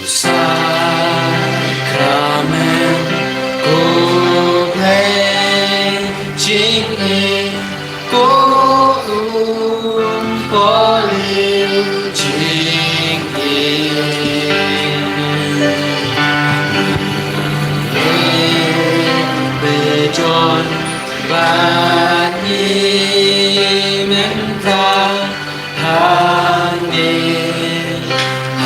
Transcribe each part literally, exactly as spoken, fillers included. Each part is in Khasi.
Sakramen ko Blei jingim, ko um pohliew jingim. Be jon bad ngi mynta hangne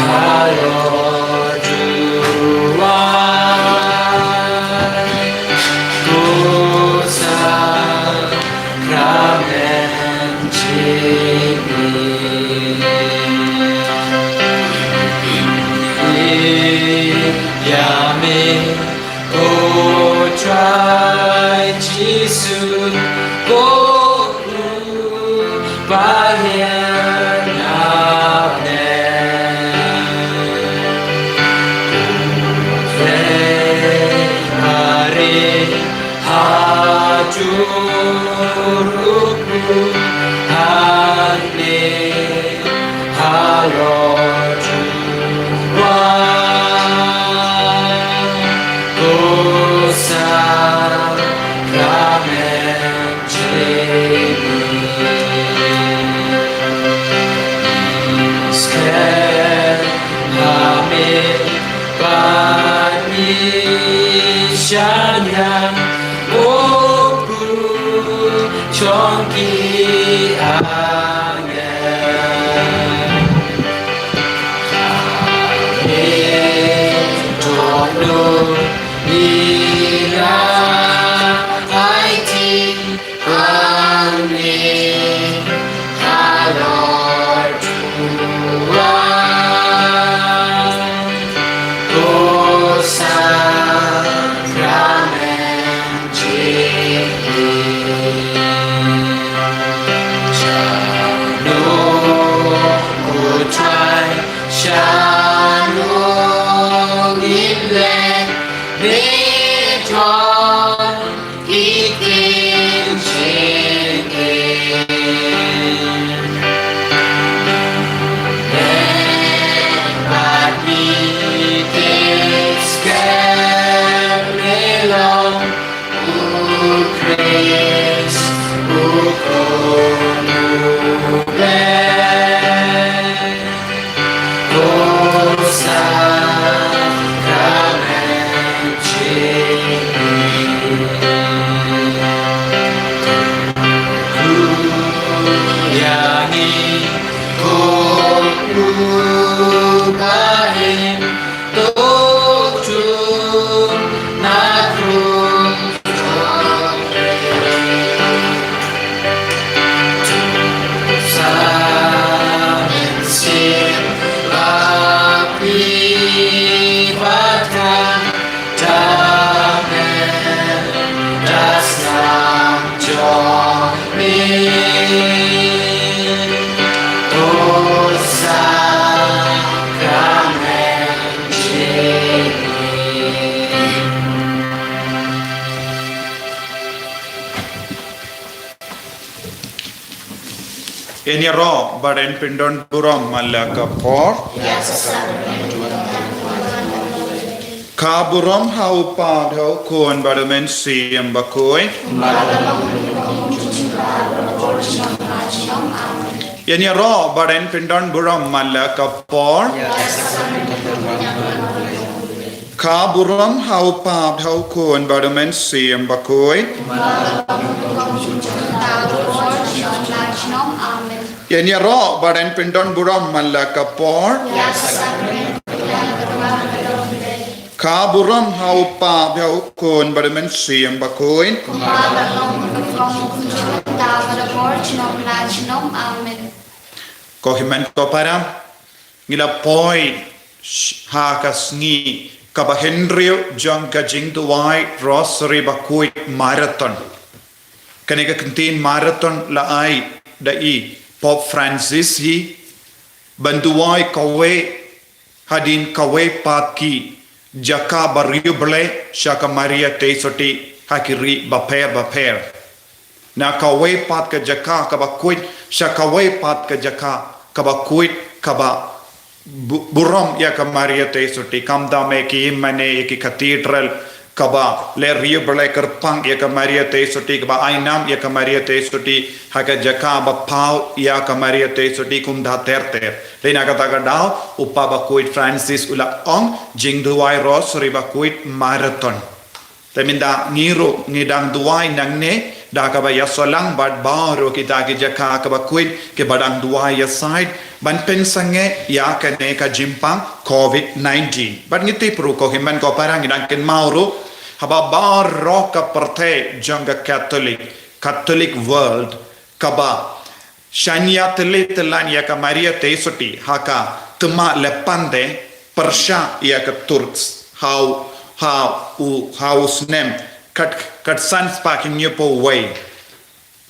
halor duwai. Ko Sakramen jingim. Ïa me, ko Trai Jisu, ko Pahyar na pdeng. Pdeng are ha juruk hangne halor duwai. Ko Sakramen jingim. Skhem ha me bad ngi shaniah, ko Kpu jong ki angel. Ngi dohnud ngi la aiti hangne halor duwai. Ko Sakramen jingim. Shano ko Trai, shano ngin leh, me jon ki ktien jingim. Leh bad ngi te skhem me long U Khrist, U Khun U Blei. Ko Sakramen jingim. Kyrkhu ïa ngi, ko Kpu ba im, to ktien na krung. Sa mynsiem ba phi bad nga, da men, da snam jong me. Ko Sakramen jingim. Ngin ïaroh bad ngin pyndon burom man la ka por. Ka burom ha U Kpa bad ha U Khun bad U Mynsiem Bakhuid. Ngin ïaroh bad ngin pyndon burom man la ka por. Ka burom ha U Kpa bad ha U Khun bad U Mynsiem Bakhuid. Ngin ïaroh bad ngin pyndon burom man la ka por. Ka burom ha U Kpa bad ha U Khun bad U Mynsiem Bakhuid. Amen. Ko hynmen ko para, ngi la poi sh-, ha ka sngi kaba hynriew jong ka jingduwai Rosary Bakhuid Marathon. Kane ka kyntien marathon la ai da i Pope Francis hi, ban duwai kawei hadien kawei pat ki jaka ba riewblei sha ka Maria Theisotti ha ki ri bapher bapher. Na kawei pat ka jaka kaba khuid sha kawei pat ka jaka kaba khuid, kaba bu- burom ïa ka Maria Theisotti, kam da me ki mane ïa ki cathedral kaba leh riewblei kyrpang ïa ka Maria Theisotti, kaba ai nam ïa ka Maria Theisotti ha ka jaka ba paw ïa ka Maria Theisotti kumta ter ter. Lei na kata ka daw u Papa bakhuid Francis u la ong, jingduwai Rosary bakhuid marathon. Te mynta ngi ruh ngi dang duwai nangne da kaba ïasolang bad baroh kita ki jaka kaba khuid kiba dang duwai ïasaid ban pynsangeh ïa kane ka jingpang covid nineteen. Bad ngi tip ruh ko hynmen ko para, ngi dang kynmaw ruh haba baroh ka pyrthei jong ka Catholic, Catholic world, kaba shaniah tylli tyllan ïa ka Maria Theisotti ha ka thma lepante pyrshah ïa ka Turks ha u, ha u, ha u snem kat, katsan spah hynñiewphew wei.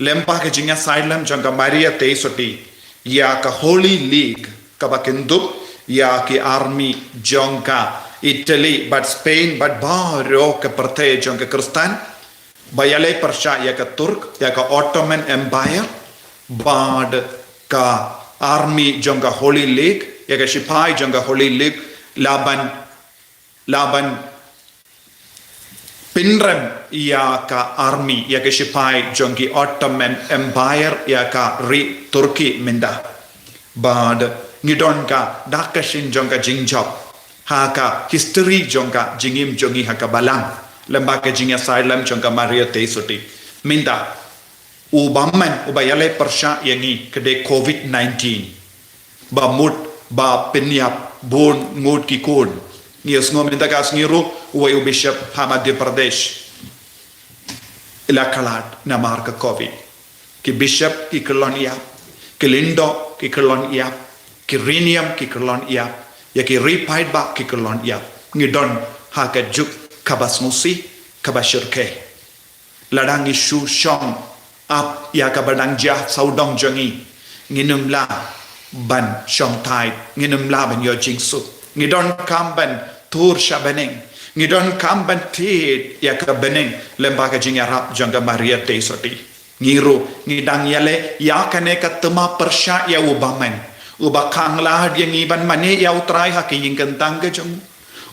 Lem bad ka jingïasaid lem jong ka Maria Theisotti ïa ka Holy League kaba kyndup ïa ki army jong ka Italy bad Spain bad baroh ka pyrthei jong ka Khristan, ba ïaleh pyrshah ïa ka Turk, ïa ka Ottoman Empire, bad ka army jong ka Holy League, ïa ka shipai jong ka Holy League, la ban, la ban pynrem ïa ka army, ïa ka shipai jong ki Ottoman Empire, ïa ka ri Turkey mynta. Bad ngi don ka dak ka shin jong ka jingjop ha ka history jong ka jingim jong ngi ha ka balang, lem bad ka jingïasaid lem jong ka Maria Theisotti. Mynta u bymman uba ïaleh pyrshah ïa ngi ka dei covid nineteen, ba mut ba pynïap bun ngut ki khun. Ngi ïohsngew mynta ka sngi ruh uwei u bishop ha Madhya Pradesh la khlad namar ka covid. Ki bishop ki kyllon ïap, ki lyngdoh ki kyllon ïap, ki riewniam ki kyllon ïap, ïa ki riewpaidbah ki kyllon ïap. Ngi don ha ka juk kaba sngewsih, kaba shyrkhei. Lada ngi shu shong ap ïa kaba dang jia sawdong jong ngi, ngin ym lah ban shong tight, ngin ym lah ban ïoh jingsuk. Ngi donkam ban tur sha bneng, ngi donkam ban thied ïa ka bneng lem bad ka jingïarap jong ka Maria Theisotti. Ngi ruh ngi dang ïaleh ïa kane ka thma pyrshah ïa u bymman, uba khang lad ïa ngi ban mane ïa u Trai ha ka ïing kyntang ka jong u,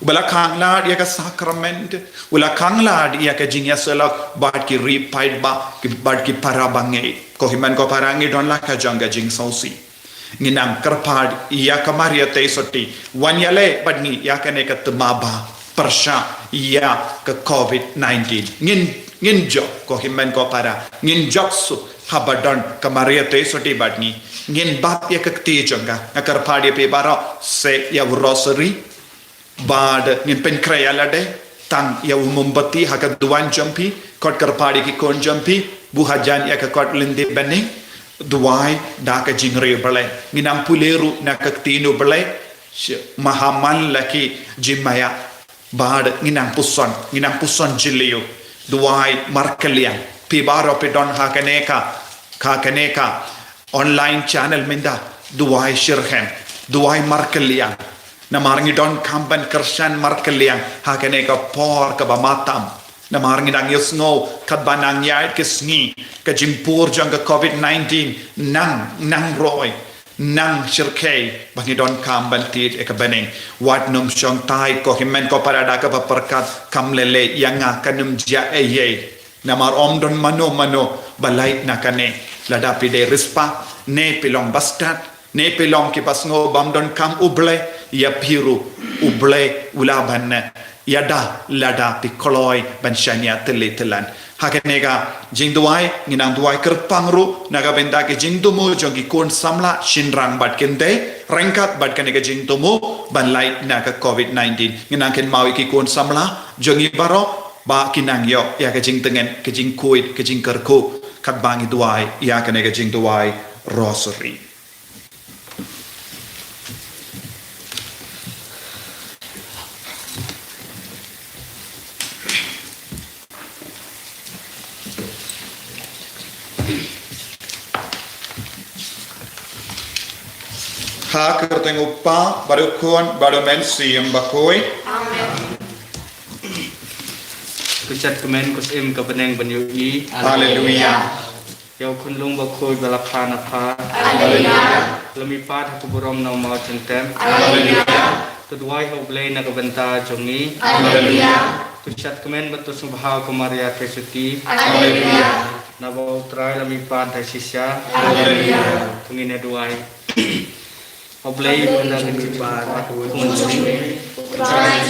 uba la khang lad ïa ka sakrament, u la khang lad ïa ka jingïasyllok bad ki riewpaidbah, ki, bad ki para bangeit. Ko hynmen ko para, ngi don la ka jong ka jingsngewsih. Ngi nang kyrpad ïa ka Maria Theisotti, wan ïaleh bad ngi ïa kane ka thma ba pyrshah ïa ka covid nineteen. Ngin, ngin jop, ko hynmen ko para, ngin jop suk haba don ka Maria Theisotti bad ngi. Ngin bat ïa ka kti jong ka. Nga kyrpad ïa phi baroh, seh ïa u rosary, bad ngin pynkhreh ïa lade, tang ïa u mombati ha ka duwan jong phi, khot kyrpad ïa ki khun jong phi, buh hajan ïa ka kot lynti bneng, duwai da ka jingriewblei. Ngin nang pule ruh na ka ktien u Blei, sh-, mahaman la ki jingmaïa. Bad ngin nang puson, ngin nang puson jylliew, duwai markylliang. Phi baroh phi don ha kane ka, ha kane ka online channel mynta, duwai shitrhem, duwai markylliang. Namar ngi donkam ban kyrshan markylliang ha kane ka por kaba matam. Namar ngi dang ïohsngew katba nang ïaid ka sngi ka jingpur jong ka covid nineteen, nang, nang roi, nang shyrkhei, ba ngi donkam ban thied ïa ka bneng. Wat nym shong tight, ko hynmen ko para, da kaba pyrkhat kam leh leh ïa nga, kan ym jia ei ei. Namar ym don mano mano ba lait na kane. Lada phi dei riewspah, ne phi long bastad, ne phi long kiba sngew bym donkam U Blei, ïa phi ruh U Blei u lah ban ïada lada phi kloi ban shaniah tylli tyllan. Ha kane ka jingduwai, ngin nang duwai kyrpang ruh na ka bynta ka jingthmu jong ki khun samla shynrang bad kynthei ryngkat bad kane ka jingthmu ban lait na ka covid nineteen. Ngin nang kynmaw ïa ki khun samla jong ngi baroh, ba kin nang ïoh ïa ka jingtngen, ka jingkhuid, ka jingkyrkhu, katba ngi duwai ïa kane ka jingduwai rosary. Ha ka kyrteng U Kpa, bad U Khun, bad U Mynsiem Bakhuid. Amen. Khublei shibun, ko Syiem, ka bneng ban ïohi. Haleluia. Ïa u khunlung bakhuid ba la kha na pha. Haleluya. La mihpat ha ka burom na u maw jingtep. Haleluya. To duwai ha U Blei na ka bynta jong ngi. Haleluya. To shad kmen bad to sngewbha ha ka Maria Theisotti. Haleluya. Naba U Trai la mihpat da shisha. Haleluya. To ngin ïa duwai. U Blei u la kynjah ba u Trai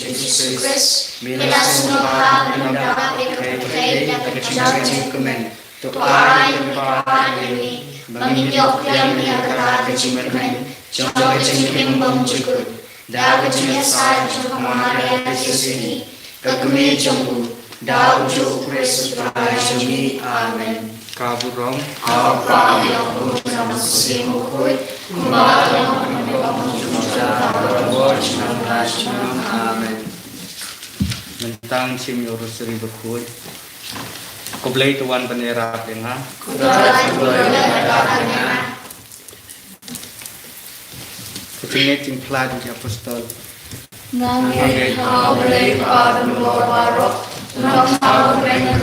Jisu Khrist, me la sngewbha ban da ka pyrthei da ka jingkmen. To ai ka jingkmen ba ngin ïoh pdiang ïa kata ka jingkmen jong ka jingim bymjukut. Da ka jingïasaid jong ka Maria Theisotti, ka kmie jong u, da u juh u Khrist u Trai jong ngi. Amen. Ka burom. Ha u Kpa, ha u Khun, ha u Mynsiem Bakhuid, kumba ka long, ha u juh, ha u juh, ha u juh, ha u juh. Amen. Mynta ngin shim ïa u Rosary bakhuid. Ko Blei to wan ban ïarap ïa nga. Ko Blei to wan ban ïarap ïa nga. Ka jingngeit jingphla jong ki apostol. Nga ngeit ha U Blei Kpa Bangbor Baroh, u nongthaw uba kyrmen,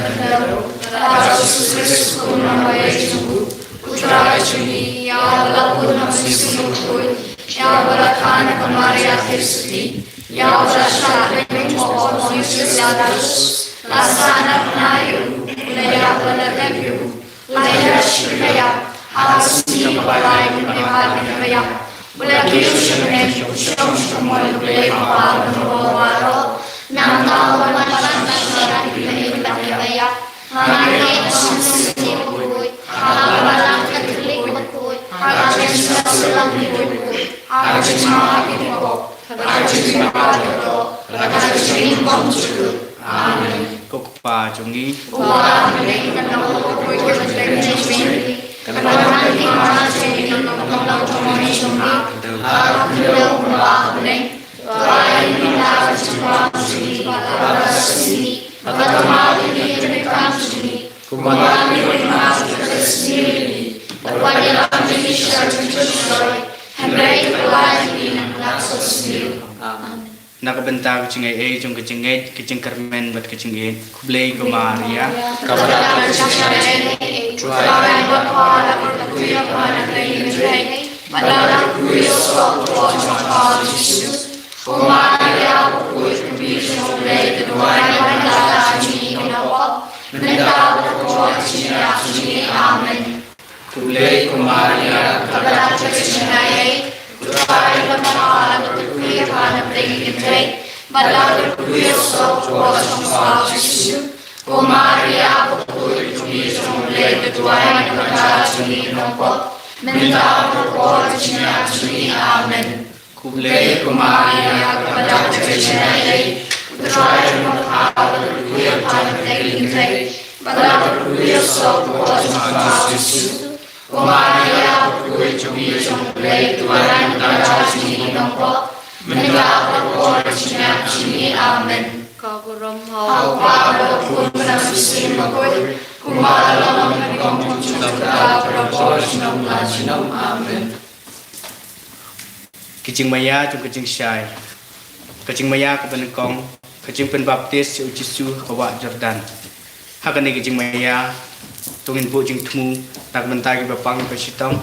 ha U Jisu Khrist u Nongpynlong jong u, u Trai jong ngi, ïa uba la bun ha U Mynsiem Bakhuid, ïa uba la kha na ka Maria Theisotti, ïa uba la shah beiñ hapoh u Pontius Pilatus, la sahnarphna ïa u, la ïap, la lap ïa u, la ïaid sha ka ïap, ha ka sngi kaba lai, u la kynmaw bad u la ïap. U la kiew sha ka hynmen, u shong sha ka mon U Blei Kpa Bangbor Baroh. Nangta u la wan ban sah sha ki ba ïap. Nga ngeit ha U Mynsiem Bakhuid, ha ka Balang Katholik bakhuid, ha ka jingïasyrdoh bakhuid, ha ka jingmap ha ki baroh, ha ka jingim baroh, ha ka jingim bymjukut. Amen. Ko Kpa jong ngi. Uba ha bneng, kan long ha ka kyrteng jong U Blei, kan long ha ka kyrteng jong U Blei, kan long ha ka kyrteng jong U Blei, kan long ha ka kyrteng jong U Blei. Ai ïa ngi mynta ka jingbam jong ngi, bad ha kata ka sngi, bad ha ka jingbam jong ngi, kumba ngi ïohi ma ngi ha ka sngi jong ngi, bad wat ïalam ïa ngi sha ka jingpynshoi, hynrei to pyllait ïa ngi na ka sniew. Amen. Na ka bynta ka jingaiei jong ka jingngeit, ka jingkyrmen bad ka jingïeit, khublei ko Maria. Kaba dap da ka jingaiei, Trai, bad ka la kyrkhu ïa pha na ka ïing jong pha, bad la kyrkhu ïa u soh u kpoh jong pha u Jisu. Ko Maria bakhuid, ka Kmie jong U Blei, to duwai na ka bynta jong ngi ki nongpop, mynta bad ha ka por jong ka jingïap jong ngi. Amen. Khublei ko Maria, kaba dap da ka jingaiei, U Trai u don bad pha, la kyrkhu ïa pha na pdeng ki kynthei, bad la kyrkhu ïa u soh u kpoh jong pha u Jisu. Ko Maria bakhuid, ka Kmie jong U Blei, to duwai na ka bynta jong ngi ki nongpop, mynta bad ha ka por jong ka jingïap jong ngi. Amen. Khublei ko Maria, kaba dap da ka jingaiei, U Trai u don bad pha, la kyrkhu ïa pha na pdeng ki kynthei, bad la kyrkhu ïa u soh u kpoh jong pha u Jisu. Ko Maria bakhuid, ka Kmie jong U Blei, to duwai na ka bynta jong ngi ki nongpop, mynta bad ha ka por jong ka jingïap jong ngi. Amen. Ka burom ha U Kpa, ha U Khun, ha U Mynsiem Bakhuid, kumba la long ha kaba nyngkong, kumjuh, kumta, bad ha ka por jong ka jingim. Amen. Ka jingmaïa jong ka jingshai. Ka jingmaïa kaba nyngkong, ka jingpynbaptis ïa u Jisu ha ka wah Jordan. Ha kane ka jingmaïa, to ngin buh jingthmu na ka bynta kiba pang kiba shitom,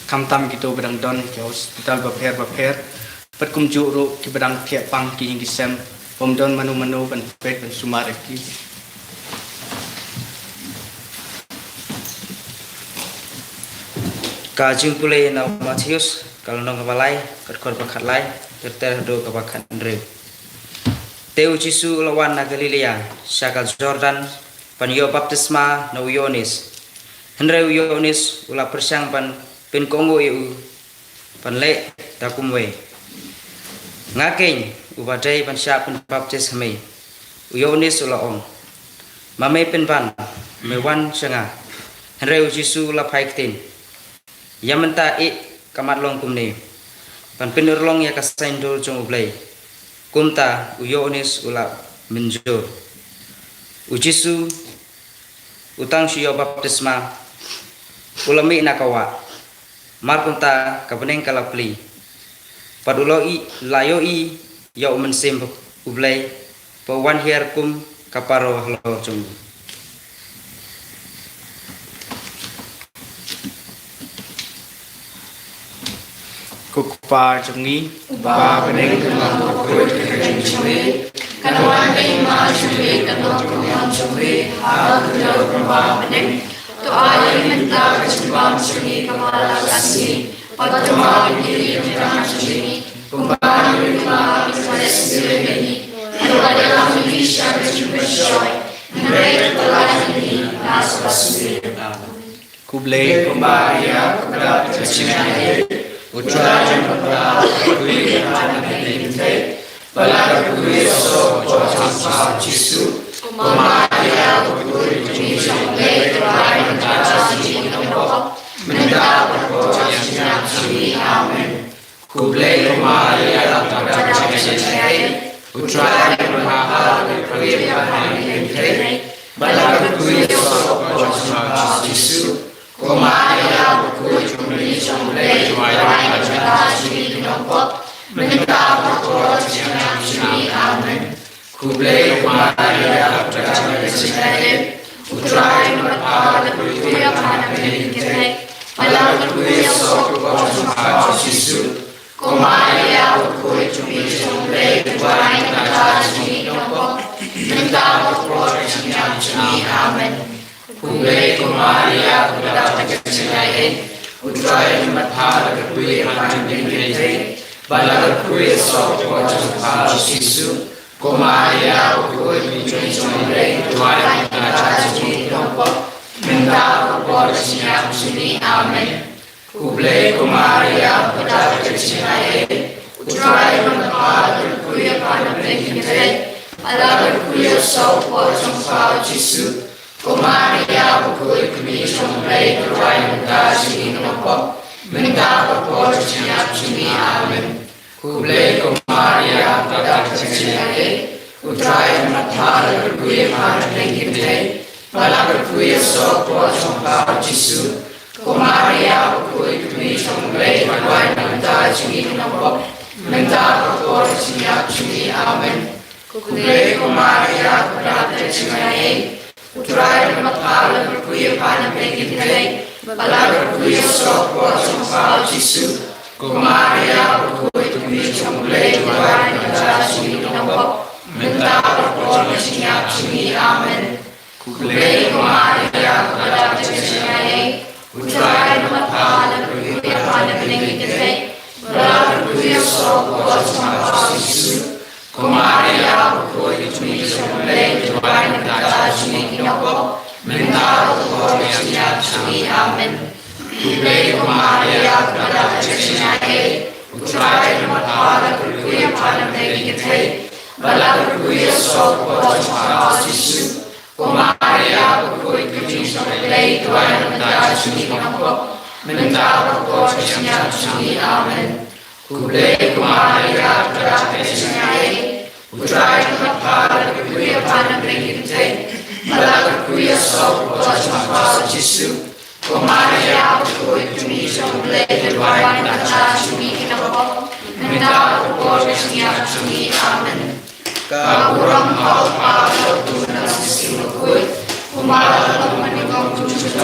khamtam kito ba dang don ha ki hospital bapher bapher, bad kumjuh ruh kiba dang thiah pang ki ïing ki sem, bym don mano mano ban peit ban sumar ïa ki. Ka jingpule na u Mathaios, ka lynnong kaba lai, ka dkhot ba khatlai, ter ter haduh kaba khathynriew. Te u Jisu u la wan na Galilea, sha ka Jordan, ban ïoh baptisma na u Ïoannis. Hynrei u Ïoannis u la pyrshang ban pynkohnguh ïa u, ban leh da kumwei: Nga keiñ uba dei ban shah pynbaptis ha me. U Ïoannis u la ong: Ma me pynban, me wan sha nga. Hynrei u Jisu u la phai ktien: Ïa mynta ïeh ka matlong kumne, ban pynurlong ïa ka saiñdur jong U Blei. Kumta u Ïoannis u la mynjur. U Jisu u tang shu ïoh baptisma, u la mih na ka wah. Mar kumta ka bneng ka la plie, bad u la ïohi, la ïohi ïa u Mynsiem U Blei ba u wan hiar kum ka paro halor jong u. Ko Kpa jong ngi uba ha bneng, ka long ka kyrteng jong me, ka long ka hima jong me, ka long ka mon jong me ha ka khyndew kumba ha bneng. To ai ïa ngi mynta ka jingbam jong ngi kaba la ka sngi, bad to map ïa ngi ki kyrdan jong ngi kumba ngi map ïa ki ba la sngewsih ïa ngi, bad to ym ai ngi sha ka jingpynshoi, hynrei to pynlait ngi na ka sngi. Khublei ko Maria, kaba don ka jingaiei, U Trai u don bad pha, khublei ko Maria, khublei ko Maria, kaba don ka jingaiei. Bad la kyrkhu ïa u soh u kpa jong pha u Jisu. Ko Maria, kaba khuid jong ngi jong U Blei, duwai ïa ngi ki nongpop, mynta bad ha ka por jong ka jingïap jong ngi. Amen. Khublei ko Maria, kaba don ka jingaiei, U Trai u don bad pha, la kyrkhu ïa pha ha ki kynthei, bad la kyrkhu ïa u soh u kpa jong pha u Jisu. Ko Maria, kaba khuid jong ngi jong U Blei, duwai ïa ngi ki nongpop, mynta bad ha ka por jong ka jingïap jong ngi. Amen. Khublei ko Maria, kaba don ka jingaiei, U Trai u don bad pha, la kyrkhu ïa pha ha ki kynthei, bad la kyrkhu ïa u soh u kpa jong pha u Jisu. Ko Maria, kaba khuid jong ngi jong U Blei, duwai ïa ngi ki nongpop, mynta bad ha ka por jong ka jingïap jong ngi. Amen. Khublei ko Maria, kaba don ka jingaiei, U Trai u don bad pha, la kyrkhu ïa pha ha ki kynthei, bad la kyrkhu ïa u soh u kpa jong pha u Jisu. Ko Maria, kaba khuid jong ngi jong U Blei, duwai ïa ngi ki nongpop, mynta bad ha ka por jong ka jingïap jong ngi. Amen. Khublei ko Maria, kaba don ka jingaiei, U Trai u don bad pha, la kyrkhu ïa pha ha ki kynthei, bad la kyrkhu ïa u soh u kpa jong pha u Jisu. Ko Maria, kaba khuid jong ngi jong U Blei, duwai ïa ngi ki nongpop, mynta bad ha ka por jong ka jingïap jong ngi. Amen. Khublei ko Maria, kaba don ka jingaiei, U Trai u don bad pha, la kyrkhu ïa pha ha ki kynthei, bad la kyrkhu ïa u soh u kpa jong pha u Jisu. Ko Maria, kaba khuid jong ngi jong U Blei, duwai ïa ngi ki nongpop, mynta bad ha ka por jong ka jingïap jong ngi. Amen. Khublei ko Maria, kaba don ka jingaiei, U Trai u don bad pha, la kyrkhu ïa pha ha ki kynthei, bad la kyrkhu ïa u soh u kpa jong pha u Jisu. Ko Maria, kaba khuid jong ngi jong U Blei, duwai ïa ngi ki nongpop, mynta bad ha ka por jong ka jingïap jong ngi. Amen. Khublei ko Maria, kaba don ka jingaiei, U Trai u don bad pha, la kyrkhu ïa pha ha ki kynthei, bad la kyrkhu ïa u soh u kpa jong pha u Jisu. Ko Maria, kaba khuid jong ngi jong U Blei, duwai ïa ngi ki nongpop, mynta bad ha ka por jong ka jingïap jong ngi. Amen. Khublei ko Maria, kaba don ka jingaiei, U Trai u don bad pha, la kyrkhu ïa pha ha ki kynthei, bad la kyrkhu ïa u soh u kpa jong pha u Jisu. Ko Maria, kaba khuid jong ngi jong U Blei, duwai ïa ngi ki nongpop, mynta bad ha ka por jong ka jingïap jong ngi. Amen. Khublei ko Maria, kaba don ka jingaiei, U Trai u don bad pha, la kyrkhu ïa pha ha ki kynthei, bad la kyrkhu ïa u soh u kpa jong pha u Jisu. Ko Maria, kaba khuid jong ngi jong U Blei, duwai ïa ngi ki nongpop, mynta bad ha ka por jong ka jingïap jong ngi. Amen. Ka burom ha U Kpa, ha U Khun bad ha U Mynsiem Bakhuid, kumba la long mynnyngkong, junom junom,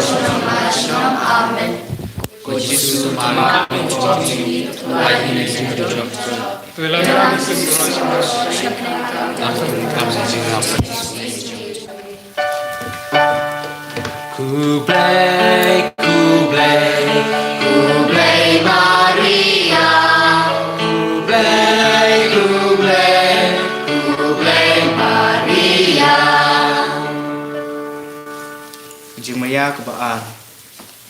junom la junom. Amen. Ko Jisu, ma la ïa ngi, to lait ïa ngi sha ka jong. Khublei, khublei, khublei Maria. Khublei, khublei, khublei Maria. Ka jingmaïa kaba ar.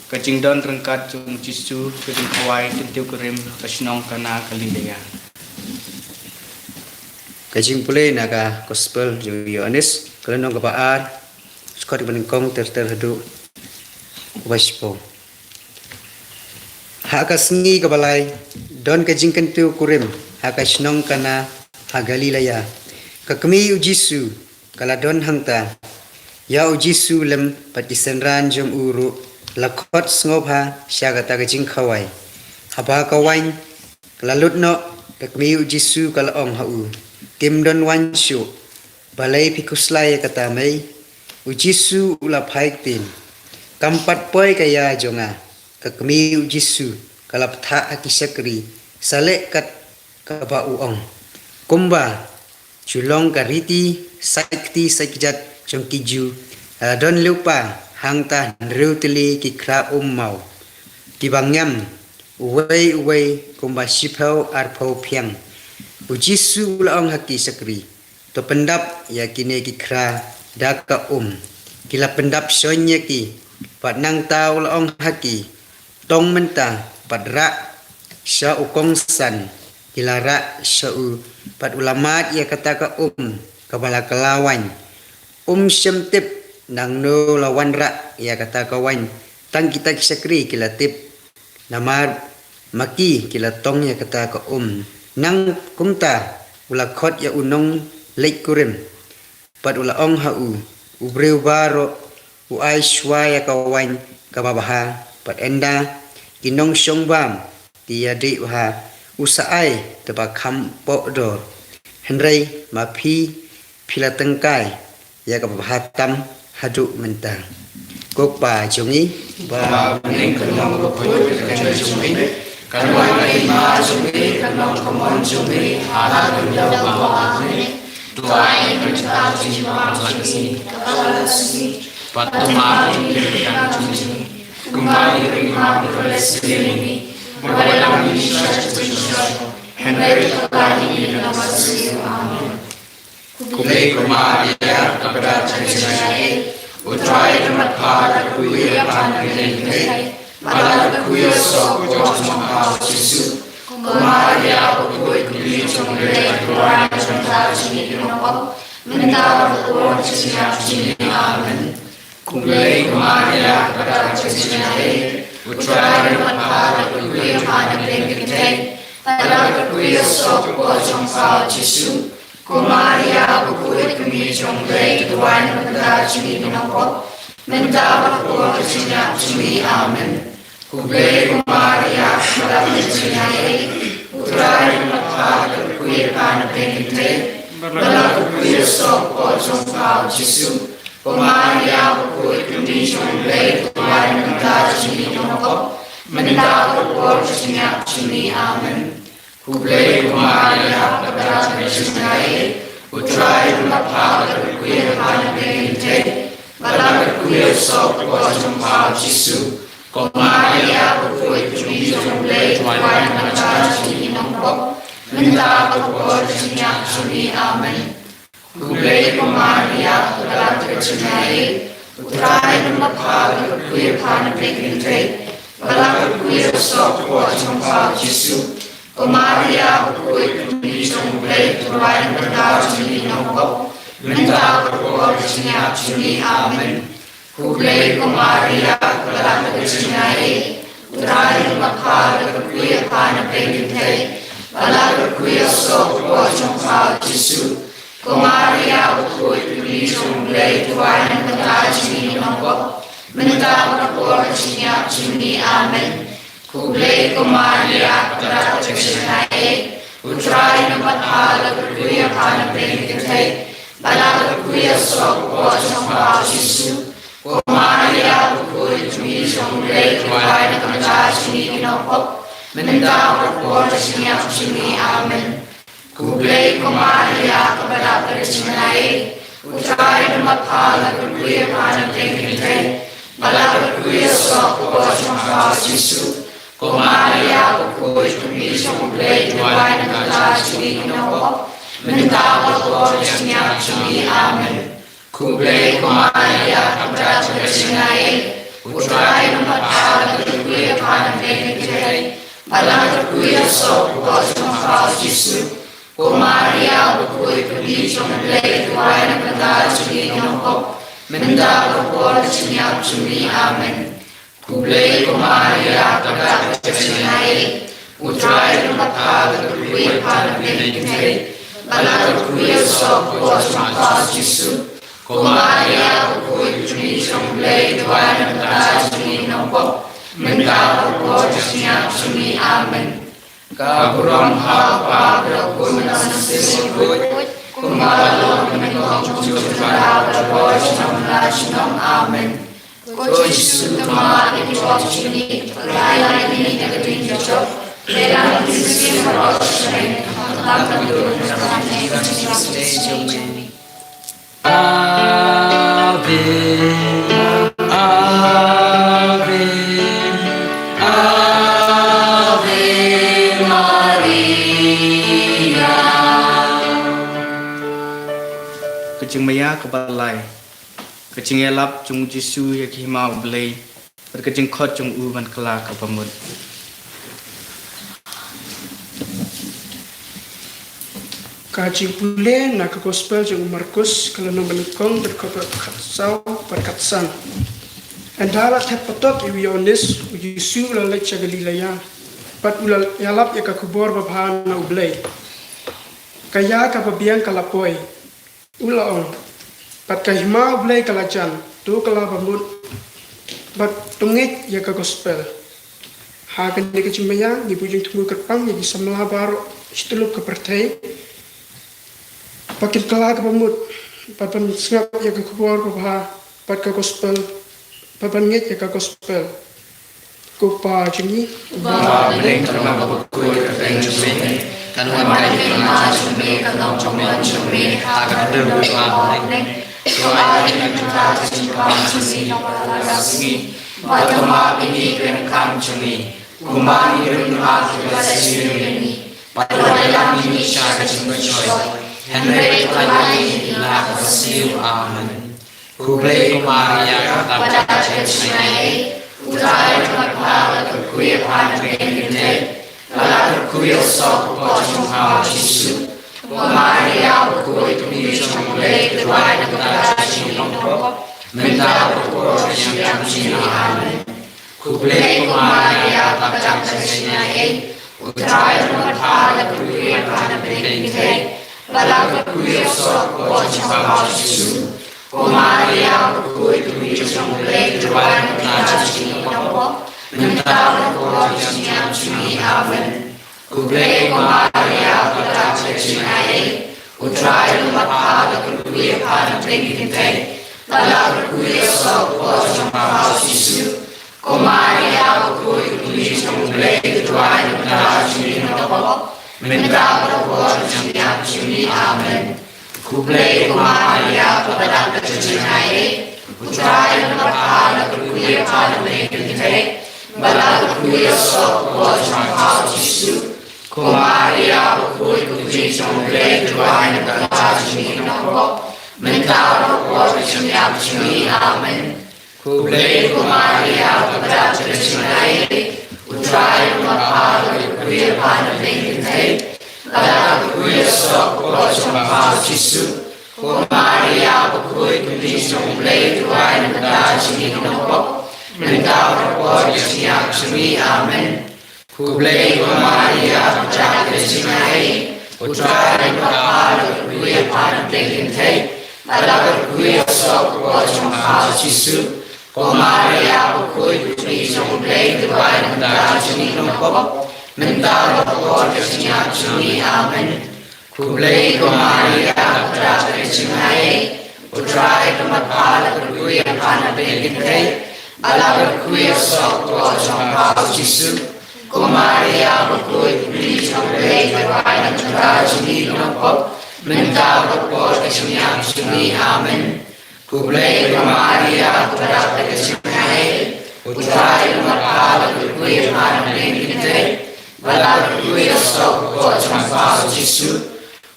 Ka jingdon ryngkat jong u Jisu, ka jingkhawai kyntiew kurim, ka shnong Kana Galilea. Ka jingpule na ka Gospel jong u Ïoannis, ka lynnong kaba ar, dkhot kaba nyngkong ter ter haduh kaba shiphew. Ha ka sngi kaba lai, don ka jingkyntiew kurim ha ka shnong Kana ha Galilea. Ka kmie u Jisu ka la don hangta. Ïa u Jisu lem bad ki synran jong u ruh la khot sngewbha sha kata ka jingkhawai. Haba ka waiñ ka la lut noh, ka kmie u Jisu ka la ong ha u, "Kim don waiñ shuh. Balei phi khuslai ïa kata mei?" U Jisu u la phai ktien, "Kam pat poi ka ïa jong nga." Ka kmie u Jisu ka la bthah ha ki shakri, sa leh kat kaba u ong. Kumba shu long ka riti sait kti sait kjat jong ki Jiw, la don lypa hangta hynriew tylli ki khra um maw, kiba ngiam uwei uwei kumba shiphew arphew phiang. U Jisu u la ong ha ki shakri, to pyndap ïa kine ki khra da ka um. Ki la pyndap shon ïa ki, bad nangta u la ong ha ki, tong mynta bad rah sha u kongsan. Ki la rah sha u, bad u la mad ïa kata ka um kaba la kylla waiñ. Um shym tip nangno la wanrah ïa kata ka waiñ, tang kita ki shakri ki la tip, namar ma ki ki la tong ïa kata ka um. Nang kumta u la khot ïa u nongleit kurim, bad u la ong ha u, u briew baroh u ai shuwa ïa ka waiñ kaba bha, bad ynda ki nongshong bam ki ïadei bha, u sa ai da ba kham poh dor. Hynrei ma phi, phi la tyngkai ïa kaba bha tam haduh mynta. Ko Kpa jong ngi ba ha bneng, kan long ka pud ka kyrteng jong me, kan wan ka hima jong me, kan long ka mon jong me ha la ka bynta ba ha bneng. To ai ïa ngi mynta ka jingpynbna jong ngi kaba la ka sngi, bad to map ïa ngi ki kyrdan jong ngi, kumba ngi ruh ngi map ïa ki paralok jong ngi, bad wat lam ïa ngi sha ka jingpynshoi, hynrei to kylla ïa ngi na kaba sniew. Amen. Khublei ko Maria, kaba dap da ka jingaiei, U Trai u don bad pha, la kyrkhu ïa pha na pdeng kynthei, bad la kyrkhu ïa u soh ka por jong pha U Jisu. Ko Maria bakhuid, ko Kmie jong U Blei, to duwai na ka bynta jong ngi ki nongpop, mynta bad ha ka por ka jingïap jong ngi. Amen. Khublei ko Maria, kaba dap da ka jingaiei, U Trai u don bad pha, la kyrkhu ïa pha na pdeng kynthei, bad la kyrkhu ïa u soh ka por jong pha U Jisu. Ko Maria bakhuid, ko Kmie jong U Blei, to duwai na ka bynta jong ngi ki nongpop, mynta bad ha ka por ka jingïap jong ngi. Amen. Khublei ko Maria, kaba dap da ka jingaiei, U Trai u don bad pha, la kyrkhu ïa pha na pdeng kynthei, bad la kyrkhu ïa u soh ka por jong pha U Jisu. Ko Maria bakhuid, ko Kmie jong U Blei, to duwai na ka bynta jong ngi ki nongpop, mynta bad ha ka por ka jingïap jong ngi. Amen. Khublei ko Maria, kaba dap da ka jingaiei, U Trai u don bad pha, la kyrkhu ïa pha na pdeng kynthei, bad la kyrkhu ïa u soh ka por jong pha U Jisu. Ko Maria bakhuid, ko Kmie jong U Blei, to duwai na ka bynta jong ngi ki nongpop, mynta bad ha ka por ka jingïap jong ngi. Amen. Khublei ko Maria, kaba dap da ka jingaiei, U Trai u don bad pha, la kyrkhu ïa pha na pdeng kynthei, bad la kyrkhu ïa u soh ka por jong pha U Jisu. Ko Maria bakhuid, ko Kmie jong U Blei, to duwai na ka bynta jong ngi ki nongpop, mynta bad ha ka por ka jingïap jong ngi. Amen. Khublei ko Maria, kaba dap da ka jingaiei, U Trai u don bad pha, la kyrkhu ïa pha na pdeng kynthei, bad la kyrkhu ïa u soh ka por jong pha U Jisu. Ko Maria bakhuid, ko Kmie jong U Blei, to duwai na ka bynta jong ngi ki nongpop, mynta bad ha ka por ka jingïap jong ngi. Amen. Khublei ko Maria, kaba dap da ka jingaiei, U Trai u don bad pha, la kyrkhu ïa pha na pdeng kynthei, bad la kyrkhu ïa u soh ka por jong pha U Jisu. Ko Maria bakhuid, ko Kmie jong U Blei, to duwai na ka bynta jong ngi ki nongpop, mynta bad ha ka por ka jingïap jong ngi. Amen. Khublei ko Maria, kaba dap da ka jingaiei, U Trai u don bad pha, la kyrkhu ïa pha na pdeng kynthei, bad la kyrkhu ïa u soh ka por jong pha U Jisu. Ko Maria bakhuid, ko Kmie jong U Blei, to duwai na ka bynta jong ngi ki nongpop, mynta bad ha ka por ka jingïap jong ngi. Amen. Khublei ko Maria, kaba dap da ka jingaiei, U Trai u don bad pha, la kyrkhu ïa pha na pdeng kynthei, bad la kyrkhu ïa u soh ka por jong pha U Jisu. Ko Maria bakhuid, ko Kmie jong U Blei, to duwai na ka bynta jong ngi ki nongpop, mynta bad ha ka por ka jingïap jong ngi. Amen. Khublei ko Maria, kaba dap da ka jingaiei, U Trai u don bad pha, la kyrkhu ïa pha na pdeng kynthei, bad la kyrkhu ïa u soh ka por jong pha U Jisu. Ko Maria bakhuid, ko Kmie jong U Blei, to duwai na ka bynta jong ngi ki nongpop, mynta bad ha ka por ka jingïap jong ngi. Amen. Ka burom ha u Kpa, bad ha u Khun, bad ha u Mynsiem Bakhuid, kumba la long mynnyngkong, kumjuh, junom, bad ha ka por junom la junom. Amen. Ko Ko Jisu, to map ïa ki pop jong ngi, bad ïa ngi na ka ding jong ka doh. Bad ïa ngi na ka ding jong ka doh. Ave, Ave, Ave Maria. Ka jingmaïa kaba lai. Ka jingïalap jong u Jisu ïa ka hima u Blei, bad ka jingkhot jong u ban kylla ka bamut. Ka jingpule na ka gospel jong u Markus, ka lynnong banyngkong, dkhot khatsaw bad khatsan. Ynda la thep patop ïa u Ïoannis, u Jisu u la leit sha Galilea, bad u la ïalap ïa ka khubor babha na u Blei. Ka ïa kaba biang ka la poi. U la ong, bad ka hima u Blei ka la jan, to kylla bamut, bad to ngeit ïa ka gospel. Ha kane ka jingmaïa, ngi buh jingthmu kyrpang ïa ki samla baroh, shityllup ka pyrthei. Ba kin kylla ka bamut, bad ban sngap ïa ka khubor babha, bad ka gospel, bad ban ngeit ïa ka gospel. Ko Pa jong ngi. Uba ha bneng, ka long kaba khuid, ka kyrteng jong me ka long, ka hima jong me ka long, ka mon jong me ha ka khyndew ba ha bneng. To ai ïa ngi mynta ka jingkam jong ngi kaba lai sngi, bad to map ïa ngi ki jingkam jong ngi, kumba ngi ruh ngi map ïa kiba siew ïa ngi, bad wat lam ïa ngi sha ka jingpynshoi, hynrei to ai ïa ngi na kaba sniew. Amen. Khublei ko Maria, kaba dap da ka jingaiei, U Trai u don bad pha, bad la kyrkhu ïa pha na pdeng ki kynthei, bad la kyrkhu ïa u soh u kpoh jong pha u Jisu. Ko Maria bakhuid, ko Kmie jong u Blei, to duwai na ka bynta jong ngi ki nongpop, mynta bad ha ka por ka jingïap jong ngi. Amen. Khublei ko Maria, kaba dap da ka jingaiei, U Trai u don bad pha, bad la kyrkhu ïa pha na pdeng ki kynthei, bad la kyrkhu ïa u soh u kpoh jong pha u Jisu. Ko Maria bakhuid, ko Kmie jong u Blei, to duwai na ka bynta jong ngi ki nongpop, mynta bad ha ka por ka jingïap jong ngi. Amen. Khublei ko Maria, kaba dap da ka jingaiei, U Trai u don bad pha, bad la kyrkhu ïa pha na pdeng ki kynthei, bad la kyrkhu ïa u soh u kpoh jong pha u Jisu. Ko Maria bakhuid, ko Kmie jong u Blei, to duwai na ka bynta jong ngi ki nongpop, mynta bad ha ka por ka jingïap jong ngi. Amen. Khublei ko Maria, kaba dap da ka jingaiei, U Trai u don bad pha, bad la kyrkhu ïa pha na pdeng ki kynthei, bad la kyrkhu ïa u soh u kpoh jong pha u Jisu. Ko Maria bakhuid, ko Kmie jong u Blei, to duwai na ka bynta jong ngi ki nongpop, mynta bad ha ka por ka jingïap jong ngi. Amen. Khublei ko Maria, kaba dap da ka jingaiei, U Trai u don bad pha, bad la kyrkhu ïa pha na pdeng ki kynthei, bad la kyrkhu ïa u soh u kpoh jong pha u Jisu. Ko Maria bakhuid, ko Kmie jong u Blei, to duwai na ka bynta jong ngi ki nongpop, mynta bad ha ka por ka jingïap jong ngi. Amen. Khublei ko Maria, kaba dap da ka jingaiei, U Trai u don bad pha, bad la kyrkhu ïa pha na pdeng ki kynthei, bad la kyrkhu ïa u soh u kpoh jong pha u Jisu. Ko Maria bakhuid, ko Kmie jong u Blei, to duwai na ka bynta jong ngi ki nongpop, mynta bad ha ka por ka jingïap jong ngi. Amen. Khublei ko Maria, kaba dap da ka jingaiei, U Trai u don bad pha, bad la kyrkhu ïa pha na pdeng ki kynthei, bad la kyrkhu ïa u soh u kpoh jong pha u Jisu. Ko Maria bakhuid, ko Kmie jong u Blei, to duwai na ka bynta jong ngi ki nongpop, mynta bad ha ka por ka jingïap jong ngi. Amen. Khublei ko Maria, kaba dap da ka jingaiei, U Trai u don bad pha, bad la kyrkhu ïa pha na pdeng ki kynthei, bad la kyrkhu ïa u soh u kpoh jong pha u Jisu.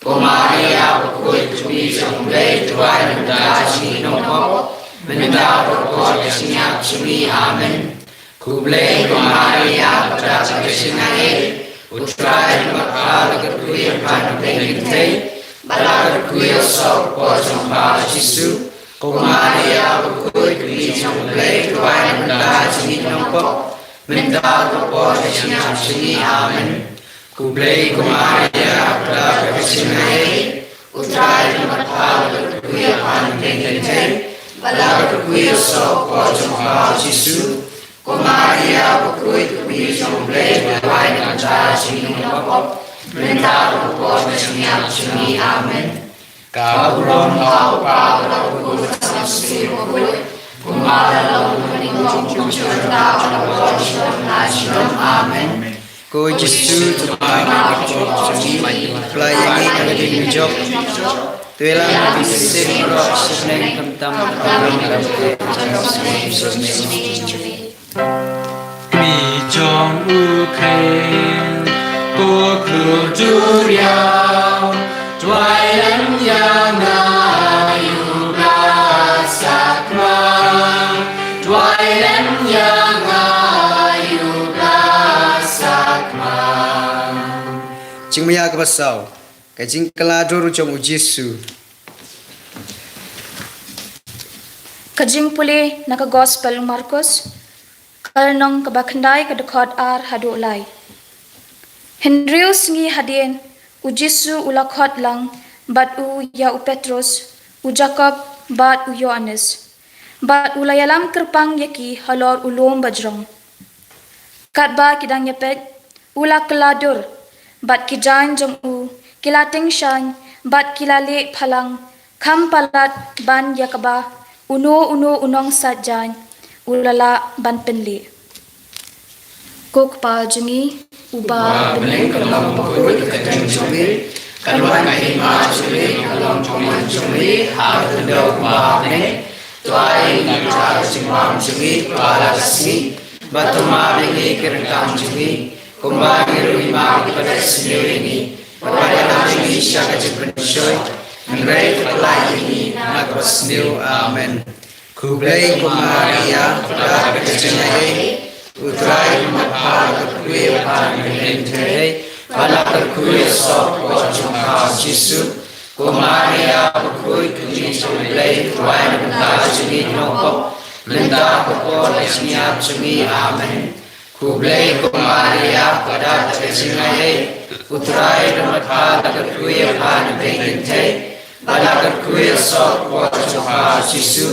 Ko Maria bakhuid, ko Kmie jong u Blei, to duwai na ka bynta jong ngi ki nongpop, mynta bad ha ka por ka jingïap jong ngi. Amen. Khublei ko Maria, kaba dap da ka jingaiei, U Trai u don bad pha, bad la kyrkhu ïa pha na pdeng ki kynthei, bad la kyrkhu ïa u soh u kpoh jong pha u Jisu. Ko Maria bakhuid, ko Kmie jong u Blei, to duwai na ka bynta jong ngi ki nongpop, mynta bad ha ka por ka jingïap jong ngi. Amen. Khublei ko Maria, kaba dap da ka jingaiei, U Trai u don bad pha, bad la kyrkhu ïa pha na pdeng ki kynthei, bad la kyrkhu ïa u soh u kpoh jong pha u Jisu. Ko Maria bakhuid, ko Kmie jong u Blei, to duwai na ka bynta jong ngi ki nongpop, mynta bad ha ka por ka jingïap jong ngi. Amen. Ka burom ha u Kpa bad ha u Khun bad ha u Mynsiem Bakhuid, Amen. Ko Jisu, to ba ngi, to ïalam ngi, khamtam. Mi jong U Khrist, ko khlur duriaw, duwai lem ïa nga, U Blei sakma. Duwai lem ïa nga, U Blei sakma. Jingmih kaba saw. Ka jingkylla dur jong U Jisu. Ka jingpule na ka Gospel U Markos, ka lynnong kaba khyndai, ka dkhot ar haduh lai. Hynriew sngi hadien, U Jisu u la khot lang bad u ïa u Petros, u Jakob bad u Ïoannis. Bad u la ïalam kyrpang ïa ki halor u lum bajrong. Katba ki dang ïapeit, u la kylla dur, bad ki jaiñ jong u ki la tyngshaiñ, bad ki la leh phalang, kham palat ban ïa kaba uno uno u nongsait jaiñ u la lah ban pynleh. Ko Kpa jong ngi uba ha bneng, ka long bakhuid ka kyrteng jong me, kan wan ka hima jong me, ka long ka mon jong me ha ka khyndew kumba ha bneng. To ai ïa ngi mynta ka jingbam jong ngi kaba la ka sngi, bad to map ïa ngi ki ryngkang jong ngi, kumba ngi ruh ngi map ïa kiba la isynei ïa ngi. Bad wat ïalam ngi sha ka jingpynshoi, hynrei to pyllait ïa ngi na kaba sniew. Amen. Khublei ko Maria, kaba dap da ka jingaiei, U Trai u don bad pha, la kyrkhu ïa pha na ki kynthei, bad la kyrkhu ïa u soh ka por jong pha U Jisu. Ko Maria bakhuid, ka kmie jong U Blei, to duwai na ka bynta jong ngi ki nongpop, mynta bad ka por ka jingïap jong ngi. Amen. Khublei ko Maria, kaba dap da ka jingaiei, U Trai u don bad pha, la kyrkhu ïa pha na ki kynthei, bad la kyrkhu ïa u soh ka por jong pha U Jisu.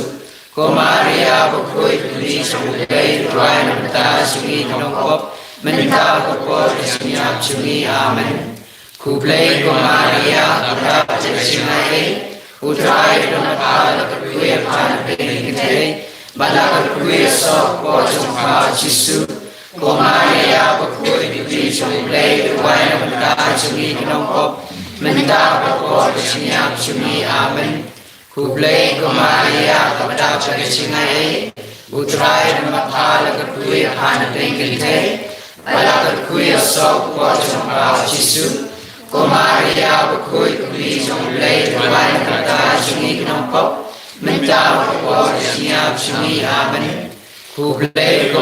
Ko Maria bakhuid, ka kmie jong U Blei, to duwai na ka bynta jong ngi ki nongpop, mynta bad ka por ka jingïap jong ngi. Amen. Khublei ko Maria, kaba dap da ka jingaiei, U Trai u don bad pha, la kyrkhu ïa pha na ki kynthei, bad la kyrkhu ïa u soh ka por jong pha U Jisu. Ko Maria bakhuid, ka kmie jong U Blei, to duwai na ka bynta jong ngi ki nongpop, mynta bad ka por ka jingïap jong ngi. Amen. Khublei ko Maria, kaba dap da ka jingaiei, U Trai u don bad pha, la kyrkhu ïa pha na ki kynthei, bad la kyrkhu ïa u soh ka por jong pha U Jisu. Ko Maria bakhuid, ka kmie jong U Blei, to duwai na ka bynta jong ngi ki nongpop, mynta bad ka por ka jingïap jong ngi. Amen. Khublei ko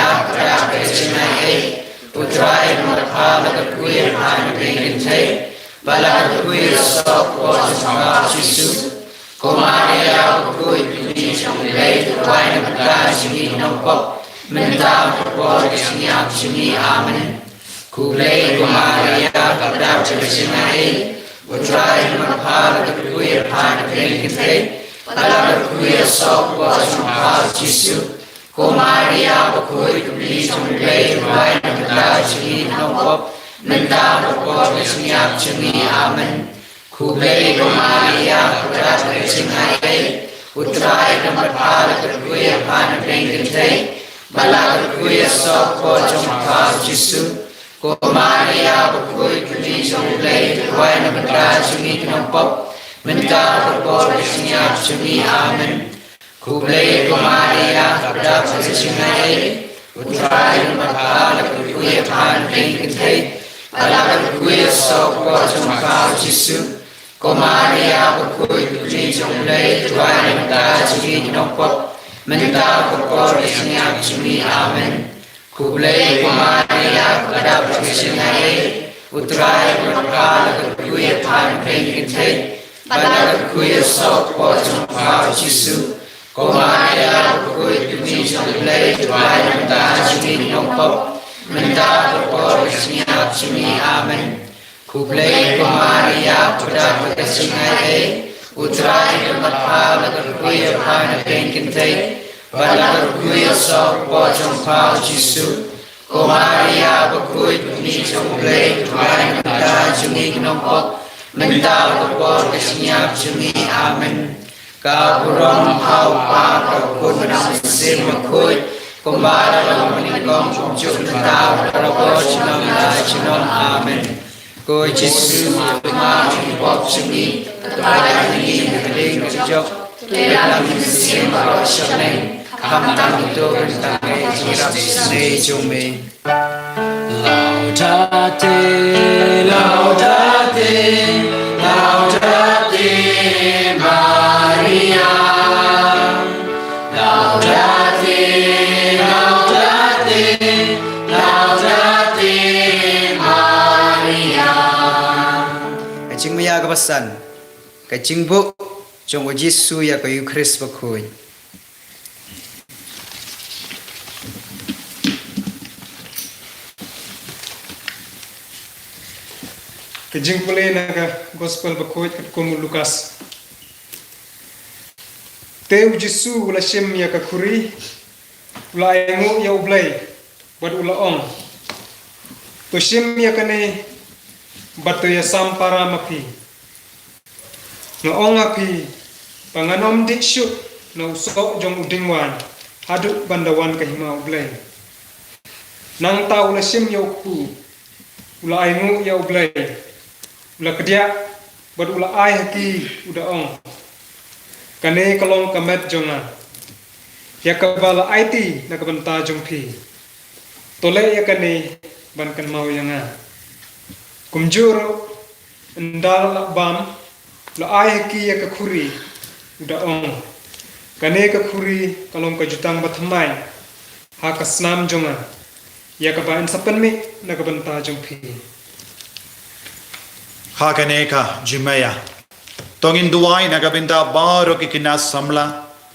Maria, kaba dap da ka jingaiei, U Trai u don bad pha, la kyrkhu ïa pha na ki kynthei, bad la kyrkhu ïa u soh ka por jong pha U Jisu. Ko Maria bakhuid, ka kmie jong U Blei, to duwai na ka bynta jong ngi ki nongpop, mynta bad ka por ka jingïap jong ngi. Amen. Khublei ko Maria, kaba dap da ka jingaiei, U Trai u don bad pha, la kyrkhu ïa pha na ki kynthei, bad la kyrkhu ïa u soh ka por jong pha U Jisu. Ko Maria bakhuid, ka kmie jong U Blei, to duwai na ka bynta jong ngi ki nongpop, mynta bad ka por ka jingïap jong ngi. Amen. Khublei ko Maria, kaba dap da ka jingaiei, U Trai u don bad pha, la kyrkhu ïa pha na ki kynthei, bad la kyrkhu ïa u soh ka por jong pha U Jisu. Ko Maria bakhuid, ka kmie jong U Blei, to duwai na ka bynta jong ngi ki nongpop, mynta bad ka por ka jingïap jong ngi. Amen. Khublei ko Maria, kaba dap da ka jingaiei, U Trai u don bad pha, la kyrkhu ïa pha na ki kynthei, bad la kyrkhu ïa u soh ka por jong pha U Jisu. Ko Maria bakhuid, ka kmie jong U Blei, to duwai na ka bynta jong ngi ki nongpop, mynta bad ka por ka jingïap jong ngi. Amen. Khublei ko Maria, kaba dap da ka jingaiei, U Trai u don bad pha, la kyrkhu ïa pha na ki kynthei, bad la kyrkhu ïa u soh ka por jong pha U Jisu. Ko Maria bakhuid, ka kmie jong U Blei, to duwai na ka bynta jong ngi ki nongpop, mynta bad ka por ka jingïap jong ngi. Amen. Khublei ko Maria, kaba dap da ka jingaiei, U Trai u don bad pha, la kyrkhu ïa pha na ki kynthei, bad la kyrkhu ïa u soh ka por jong pha U Jisu. Ko Maria bakhuid, ka kmie jong U Blei, to duwai na ka bynta jong ngi ki nongpop, mynta bad ka por ka jingïap jong ngi. Amen. Ka burom ha u Kpa, ka Khun bad u Mynsiem Bakhuid, kumba la long mynnyngkong, kumjuh mynta, baroh junom la junom. Amen. Ko Jisu, ma pynmap ïa ki pop jong ngi, to ai ïa ngi ha ka dieng ka jong u Trai, to ïalam ïa ngi mynsiem baroh sha neng, khamtam ïa uto uba tang ïa ka jingïarap shisnei jong me. Laudate, laudate, laudate Maria. Laudate, laudate, laudate Maria. Ka jingmaïa kaba san, ka jingbuh jong u Jisu ïa ka Eukharist bakhuid. Ka jingpule na ka Gospel bakhuid katkum u Lukas. Te u Jisu u la shim ïa ka khuri, u la ainguh ïa U Blei, bad u la ong: To shim ïa kane, bad to ïasam para ma phi. Nga ong ha phi ba ngan ym dih shuh na u soh jong u diengwan haduh ban da wan ka hima U Blei. Nangta u la shim ïa u kpu, u la ainguh ïa U Blei, u la kdiah, bad u la ai ha ki, u da ong: Kane ka long ka met jong nga, ïa kaba la aiti na ka bynta jong phi. To leh ïa kane ban kynmaw ïa nga. Kumjuh ruh, ynda la bam, la ai ha ki ïa ka khuri, u da ong: Kane ka khuri ka long ka jutang bathymmai ha ka snam jong nga, ïa kaba yn sa pynmih na ka bynta jong phi. Ha kane ka jingmaïa, to ngin duwai na ka bynta baroh ki khynnah samla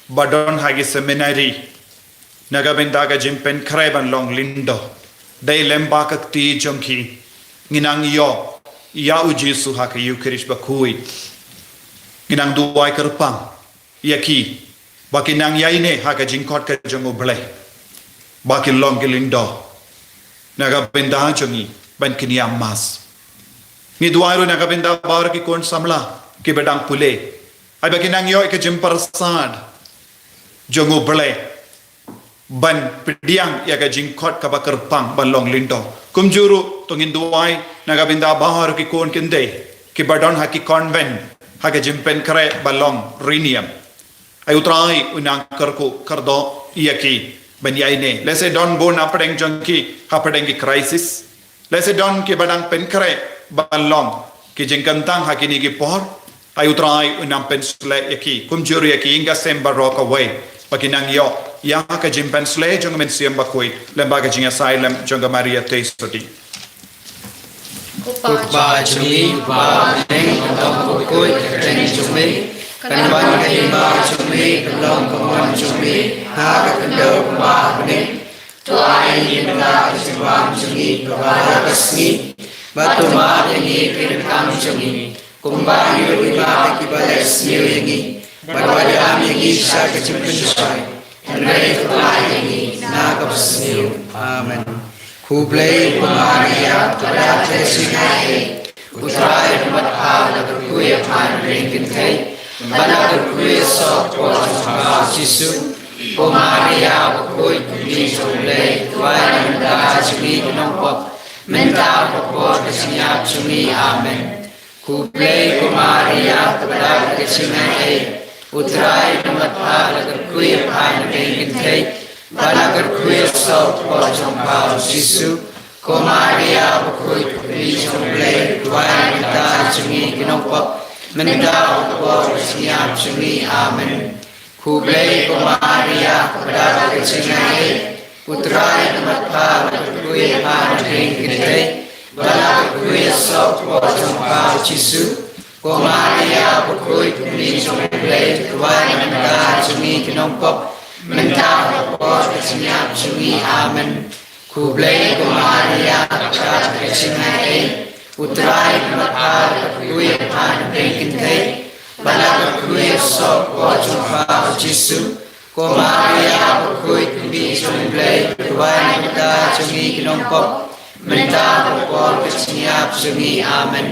ba don ha ki seminari, na ka bynta ka jingpynkhreh ban long lyngdoh. Dei lyngba ka kti jong ki ngi nang ïoh ïa u Jisu ha ka Eukharist bakhuid. Ngi nang duwai kyrpang ïa ki ba ki nang ïaineh ha ka jingkhot ka jong U Blei, ba ki long ki lyngdoh na ka bynta jong ngi ban kynïam Mass. Ngi duwai ruh na ka bynta baroh ki khun samla kiba dang pule, ai ba ki nang ïoh ïa ka jingpyrsad jong U Blei ban pdiang ïa ka jingkhot kaba kyrpang ban long lyngdoh. Kumjuh ruh to ngin duwai na ka bynta baroh ki khun khyndai kiba don ha ki convent ha ka jingpynkhreh ba long riewniam. Ai U Trai un nang kyrkhu kyrdoh ïa ki ban ïaineh. Lehse don bun na pdeng jong ki ha pdeng ki crisis. Lehse don kiba dang pynkhreh ban long ki jingkyntang ha kine ki por. Ai U Trai un nang pynsleh ïa ki, kumjuh ruh ïa ki ïing ka sem baroh kawei, ba ki nang ïoh ïa ka jingpynsleh jong ka Mynsiem Bakhuid lyngba ka jingïasaid lem jong ka Maria Theisotti. Ko Kpa jong ngi uba ha bneng, kan ong bakhuid ka kyrteng jong me, kan wan ka hima jong me, kan long ka mon jong me ha ka khyndew kumba ha bneng. To ai ïa ngi mynta ka jingbam jong ngi kaba ha ka sngi, bad to map ïa ngi ki ryngkang jong ngi, kumba ngi ruh ngi map ïa kiba leh sniew ïa ngi, bad wat ïa lam ïa ngi sha ka jingpynshoi, hynrei to ai ïa ngi na kaba sniew. Amen. Khublei ko Maria, kaba dap da ka jingaiei, U Trai u don bad pha. La kyrkhu ïa pha na pdeng kynthei, bad la kyrkhu ïa u soh hapoh jong pha u Jisu. Ko Maria bakhuid, Kmie jong U Blei, duwai na ka bynta jong ngi ki nongpop, mynta bad ha ka por ka jingïap jong ngi. Amen. Khublei ko Maria, kaba dap da ka jingaiei, U Trai u don bad pha. La kyrkhu ïa pha na pdeng kynthei, bad la kyrkhu ïa u soh hapoh jong pha u Jisu. Ko Maria bakhuid, Kmie jong U Blei, duwai na ka bynta jong ngi ki nongpop, mynta bad ha ka por ka jingïap jong ngi. Amen. Khublei ko Maria, kaba dap da ka jingaiei, U Trai u don bad pha. La kyrkhu ïa pha na pdeng kynthei, bad la kyrkhu ïa u soh hapoh jong pha u Jisu. Ko Maria bakhuid, Kmie jong U Blei, duwai na ka bynta jong ngi ki nongpop, mynta bad ha ka por ka jingïap jong ngi. Amen. Khublei ko Maria, kaba dap da ka jingaiei, U Trai u don bad pha. La kyrkhu ïa pha na pdeng kynthei, bad la kyrkhu ïa u soh hapoh jong pha u Jisu. Ko Maria bakhuid, Kmie jong U Blei, duwai na ka bynta jong ngi ki nongpop, mynta bad ha ka por ka jingïap jong ngi. Amen.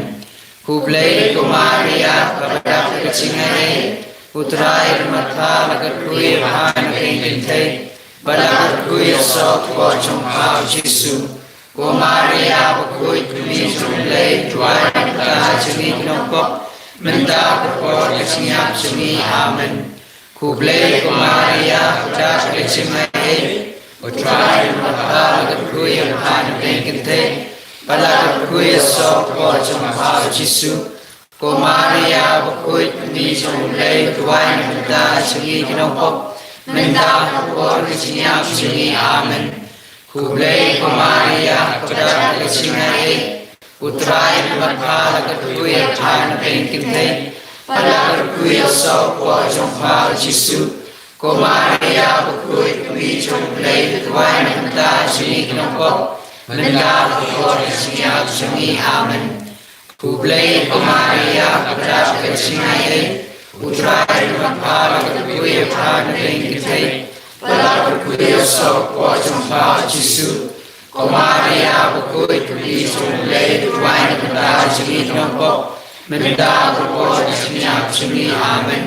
Khublei ko Maria, kaba dap da ka jingaiei, U Trai u don bad pha, la kyrkhu ïa pha na pdeng kynthei, bad la kyrkhu ïa u soh ka kpoh jong pha U Jisu. Ko Maria bakhuid, kmie jong U Blei, duwai na ka bynta jong ngi ki nongpop, mynta bad ka por ka jingïap jong ngi. Amen. Khublei ko Maria, ha khmat ka jingaiei, U Trai u don bad pha, la kyrkhu ïa pha na pdeng kynthei, bad la kyrkhu ïa u soh ka kpoh jong pha U Jisu. Ko Maria bakhuid, kmie jong U Blei, duwai na ka bynta jong ngi ki nongpop, mynta bad ka por ka jingïap jong ngi. Amen. Khublei ko Maria, ha khmat ka jingaiei, U Trai u don bad pha, la kyrkhu ïa pha na pdeng kynthei, bad la kyrkhu ïa u soh ka kpoh jong pha U Jisu. Ko Maria bakhuid, kmie jong U Blei, duwai na ka bynta jong ngi ki nongpop, mynta bad ka por ka jingïap jong ngi. Amen. Khublei ko Maria, ha khmat ka jingaiei, U Trai u don bad pha, la kyrkhu ïa pha na pdeng kynthei, bad la kyrkhu ïa u soh ka kpoh jong pha U Jisu. Ko Maria bakhuid, kmie jong U Blei, duwai na ka bynta jong ngi ki nongpop, mynta bad ka por ka jingïap jong ngi. Amen.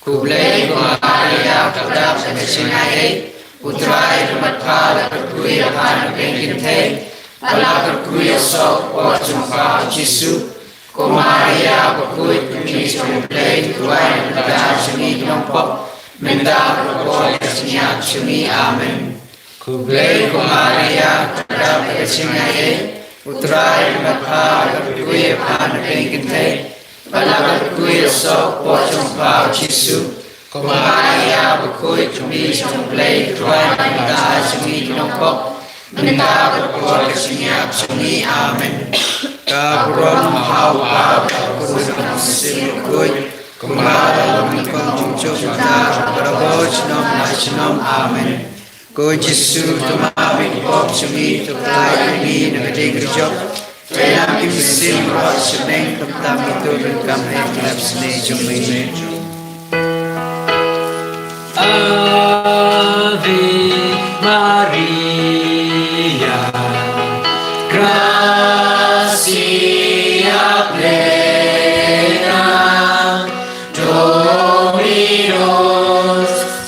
Khublei ko Maria, ha khmat ka jingaiei, U Trai u don bad pha, la kyrkhu ïa pha na pdeng kynthei, bad la kyrkhu ïa u soh ka kpoh jong pha U Jisu. Ko Maria bakhuid, kmie jong U Blei, duwai na ka bynta jong ngi ki nongpop, mynta bad ka por ka jingïap jong ngi. Amen. Khublei ko Maria, ha khmat ka jingaiei, U Trai u don bad pha, la kyrkhu ïa pha na pdeng kynthei, bad la kyrkhu ïa u soh ka kpoh jong pha U Jisu. Ko Maria bakhuid, kmie jong U Blei, duwai na ka bynta jong ngi ki nongpop, mynta bad ka por ka jingïap jong ngi. Amen. Ka burom ha U Kpa, ha U Khun bad ha U Mynsiem Bakhuid, kumba la long nyngkong, kumjuh mynta, bad barabor, junom la junom. Amen. Ko Jisu, to map ïa ki pop jong ngi, to pyllait ïa ngi na ka dieng ka jop, to ïalam ïa ki mynsiem baroh sha bneng, khamtam kito kiba donkam ïa ka jingïarap sniew jong me. Ave Maria, gratia plena, Dominus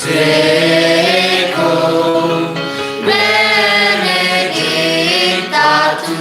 tecum, benedicta tu.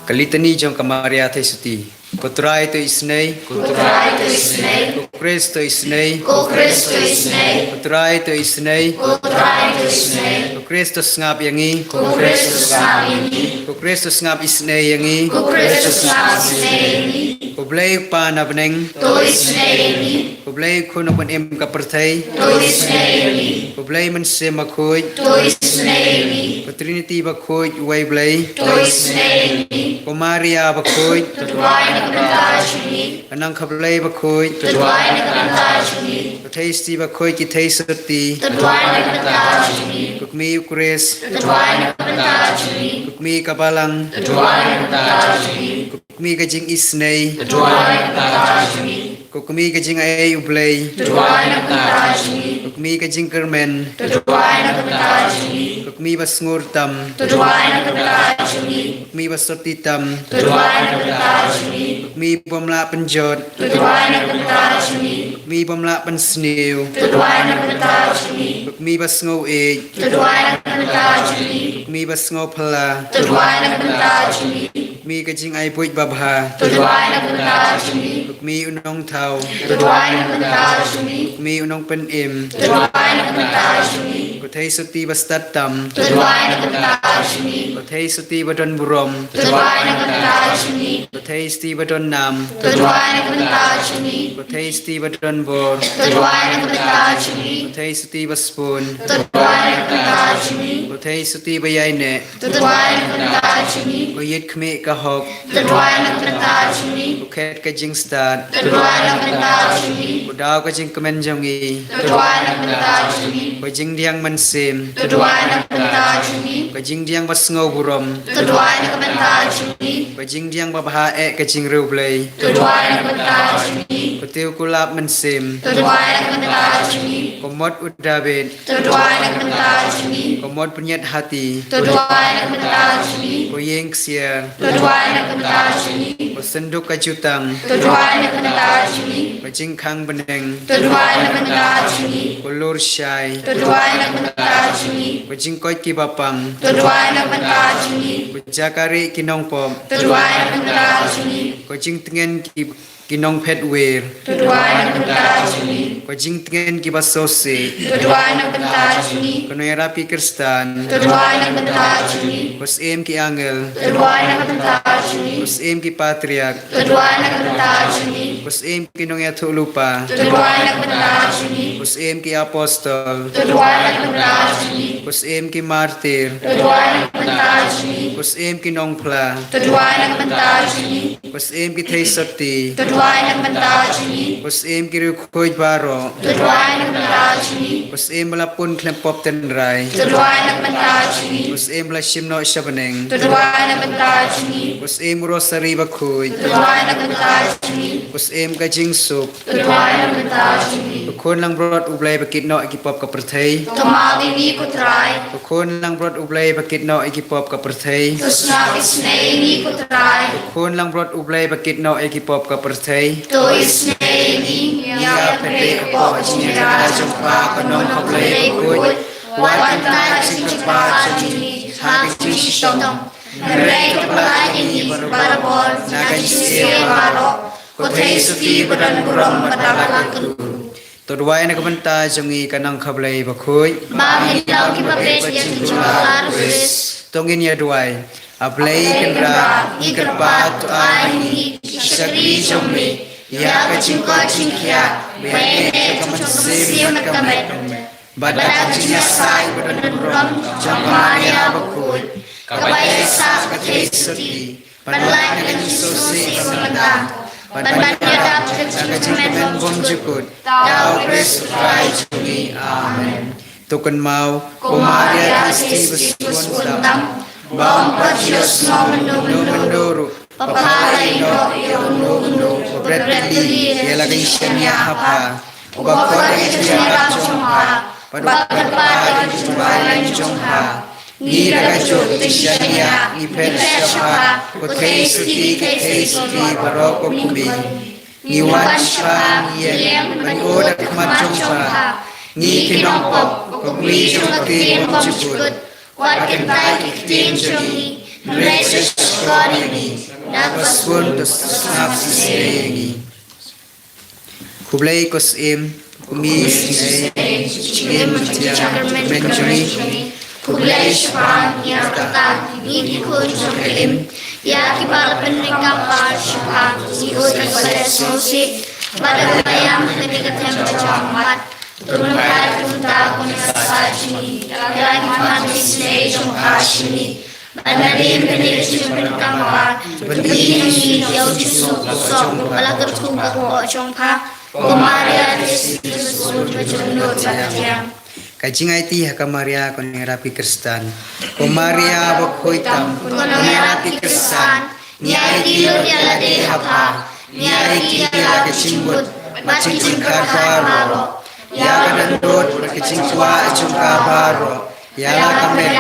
Ka Litani jong ka Maria Theisotti. Ko Trai to isynei. Ko Trai to isynei. Ko Khrist to isynei. Ko Khrist to isynei. Ko Trai to isynei. Ko Trai to isynei. Ko Khrist to sngap ïa ngi. Ko Khrist to sngap ïa ngi. Ko Khrist to sngap isynei ïa ngi. Ko Khrist to sngap isynei ïa ngi. Ko Blei Kpa na bneng. To isynei ïa ngi. Ko Blei Khun u Pynim ka pyrthei. To isynei ïa ngi. Ko Blei Mynsiem Bakhuid. To isynei ïa ngi. Ko Trinity Bakhuid, uwei Blei. To isynei ïa ngi. Ko Maria Bakhuid. To duwai na ka bynta jong ngi. Ka Nongkha Blei Bakhuid. To duwai na ka bynta jong ngi. Ko Theisotti Bakhuid, ki Theisotti. To duwai na ka bynta jong ngi. Ko Kmie Eukharist. To duwai na ka bynta jong ngi. Ko Kmie ka Balang. To duwai na ka bynta jong ngi. Ko Kmie ka jingisynei. To duwai na ka bynta jong ngi. Ko Kmie ka jingai U Blei. To duwai na ka bynta jong ngi. Ko Kmie ka jingkyrmen. To duwai na ka bynta jong ngi. Ko Kmie ba sngewtam. To duwai na ka bynta jong ngi. Ko Kmie ba sotti tam. To duwai na ka bynta jong ngi. Ko Kmie bym lah pynjot. To duwai na ka bynta jong ngi. Ko Kmie bym lah pynsniew. To duwai na ka bynta jong ngi. Ko Kmie ba sngewieit. To duwai na ka bynta jong ngi. Ko Kmie ba sngewphylla. To duwai na ka bynta jong ngi. Ko Kmie ka jingai buit babha. To duwai na ka bynta jong ngi. Ko Kmie u nongthaw. To duwai na ka bynta jong ngi. Ko Kmie u nongpynim. To duwai na ka bynta jong ngi. Ko Theisotti ba stad tam. To duwai na ka bynta jong ngi. Ko Theisotti ba don burom. To duwai na ka bynta jong ngi. Ko Theisotti ba don nam. To duwai na ka bynta jong ngi. Ko Theisotti ba don bor. To duwai na ka bynta jong ngi. Ko Theisotti ba spun. To duwai na ka bynta jong ngi. Ko Theisotti ba ïaineh. To duwai na ka bynta jong ngi. Ko Ïit khmih ka hok. To duwai na ka bynta jong ngi. Ko Khet ka jingstad. To duwai na ka bynta jong ngi. Ko Daw ka jingkmen jong ngi. To duwai na ka bynta jong ngi. Ko Jingdiang mynsiem. To duwai na ka bynta jong ngi. Ko Jingdiang ba sngew burom. To duwai na ka bynta jong ngi. Ko Jingdiang ba bha eh ka jingriewblei. To duwai na ka bynta jong ngi. Ko Tiew Kulap Mynsiem. To duwai na ka bynta jong ngi. Ko Mot u Dabid. To duwai na ka bynta jong ngi. Ko Mot Pynïaid Hati. To duwai na ka bynta jong ngi. Ko Ïing Ksiar. To duwai na ka bynta jong ngi. Ko Synduk ka Jutang. To duwai na ka bynta jong ngi. Ko Jingkhang Bneng. To duwai na ka bynta jong ngi. Ko Lurshai. To duwai na ka bynta jong ngi. Ko Jingkoit ki Bapang. To duwai na ka bynta jong ngi. Ko Jaka Rieh ki Nongpop. To duwai na ka bynta jong ngi. Ko Jingtngen ki, ki Nongphet Wir. To duwai na ka bynta jong ngi. Ko Jingtngen ki Basose. To duwai na ka bynta jong ngi. Ko Nongïarap ki Khristan. To duwai na ka bynta jong ngi. Ko Syiem ki Angel. To duwai na ka bynta jong ngi. Ko Syiem ki Patriark. To duwai na ka bynta jong ngi. Ko Syiem ki Nongïathuhlypa. To duwai na ka bynta jong ngi. Ko Syiem ki Apostol. To duwai na ka bynta jong ngi. Ko Syiem ki Martir. To duwai na ka bynta jong ngi. Ko Syiem ki Nongphla. To duwai na ka bynta jong ngi. Ko Syiem ki Theisotti. To duwai na ka bynta jong ngi. Ko Syiem ki Riewkhuid baroh. To duwai na ka bynta jong ngi. Ko Syiem ba la pun khlem pop tynrai. To duwai na ka bynta jong ngi. Ko Syiem ba la shim noh sha bneng. To duwai na ka bynta jong ngi. Ko Syiem Rosari Bakhuid. To duwai na ka bynta jong ngi. Ko Syiem ka Jingsuk. To duwai na ka bynta jong ngi. Ko Khun Langbrot U Blei ba kit noh ïa ki pop ka pyrthei. To map ïa ngi ko Trai. Ko Khun Langbrot U Blei ba kit noh ïa ki pop ka pyrthei. To sngap isynei ïa ngi ko Trai. Ko Khun Langbrot U Blei ba kit noh ïa ki pop ka pyrthei. To isynei ïa ngi ïa ka pyrthei hapoh ka jingïada jong ka Nongkha Blei bakhuid. Wat kyntait ka jingkyrpad jong ngi ha ka jingshitom. Hynrei to pyllait ïa ngi barabor na ka jingsniew baroh. Ko Theisotti ba don burom bad ba la kyrkhu. To duwai na ka bynta jong ngi ka Nongkha Blei bakhuid. Ba ngin long kiba beit ïa ka jingkyrkhu Khrist. To ngin ïa duwai. A Blei Kynrad, ngi kyrpad to ai ïa ngi ki shakri jong me ïa ka jingkoit jingkhiah, ba ïaineh ka mynsiem bad ka met, bad ka jingïasaid bad ka burom jong ka Maria bakhuid, kaba ïaisah ka Theisotti. Ban lait na ka jingsngewsih ka mynta, ban ban ïarap da ka jingkmen bymjukut da u Khrist u Trai jong ngi. Amen. To kynmaw, ko Maria Theisotti ba sngewbha tam, ba ym pat ïohsngew mynno mynno ruh, ba pha la ïehnoh ïa uno uno uba bret ïa la ka jingshaniah ha pha. Uba khot ïa ka jingïarap jong pha, bad uba kyrpad ïa ka jingduwai jong pha. Ngi da kajuh ka jingshaniah ngi phet sha pha, ko Theisotti ki Theisotti baroh ko kmie. Ngi wan sha pha, ngi ïeng ban ïoh da ka khmat jong pha. Ngi ki nongpop, ko kmie jong ka ktien bymjukut. Wat kyntait ki ktien jong ngi, hynrei sa shkor ïa ngi da kaba sbun, to sngap shisha ïa ngi. Khublei ko Syiem, kmie, jingim, jingim, jingim jong ngi. Khublei shaphang ïa kata ngi ki khun jong ka Im, ïa kiba la pyndonkam bha shaphang ngi, ïa kiba la sngewsih bad la ïam ha kane ka them kaba jong ka mat. To nang ai kumta kum ïa ka sa jong ngi, ïa ka khmat isynei jong ka sa jong ngi. Ban nadien kane ka jingpyndonkam ba, to pyni ïa ngi ïa u Jisu, u soh uba la kyrkhu ka kpoh jong pha. Ko Maria, Theisotti ba sngewbha jong ngi, to ïa phi. Ka jingaiti ha ka Maria, ko nongïarap ki Khristan. Ko Maria bakhuid tam, ko nongïarap ki Khristan. Ngi aiti lut ïa lade ha pha. Ngi aiti ïa la ka jingmut bad ka jingkyrkhu baroh. Ïa ka dohnud bad ka jingkwah jong ka baroh. Ïa la ka met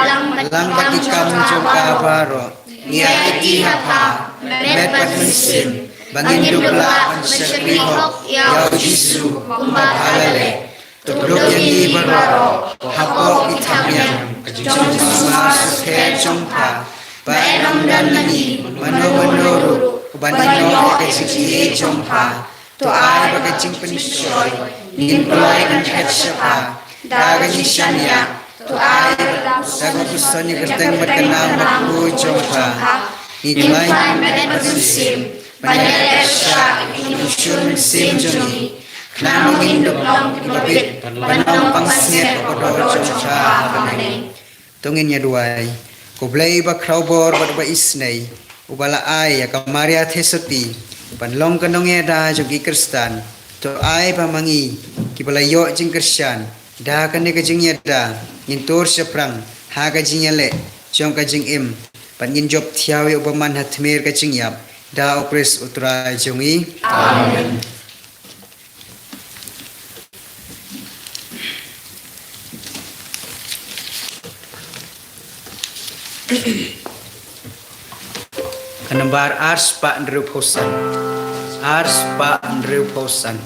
lang bad ki kam jong ka baroh. Ngi aiti ha pha, met bad mynsiem, ba ngin dup lah ban shakri hok ïa u Jisu kumba pha la leh. To pynduh ïa ngi baroh hapoh ki thapniang jong ka sumar sukher jong pha, ba ym don na ngi mano mano ruh ban ïehnoh ïa ka jingaiei jong pha. To ai ba ka jingpynshoi ngin kloi ban khet sha pha da ka jingshaniah. To ai ba da ka jingpynshoi ïa ka kyrteng bad ka nam bakhuid jong pha, ngin khlaiñ met bad mynsiem ban ïaleh pyrshah ïa ki nongshun mynsiem jong ngi, khnang ba ngin dup long kiba bit ban long pansngiat ka kordor jong pha ha bneng. To ngin ïa duwai. Ko Blei ba khraw bor bad ba isynei, uba la ai ïa ka Maria Theisotti ban long ka nongïada jong ki Khristan, to ai ba ma ngi kiba la ïoh jingkyrshan da kane ka jingïada, ngin tur shaphrang ha ka jingïaleh jong ka jingim, bad ngin jop thiaw ïa u bymman ha thmer ka jingïap, Da u Khrist u Trai jong ngi. Amen. Ka nambar ar spah hynriewphew san. Ar spah hynriewphew san.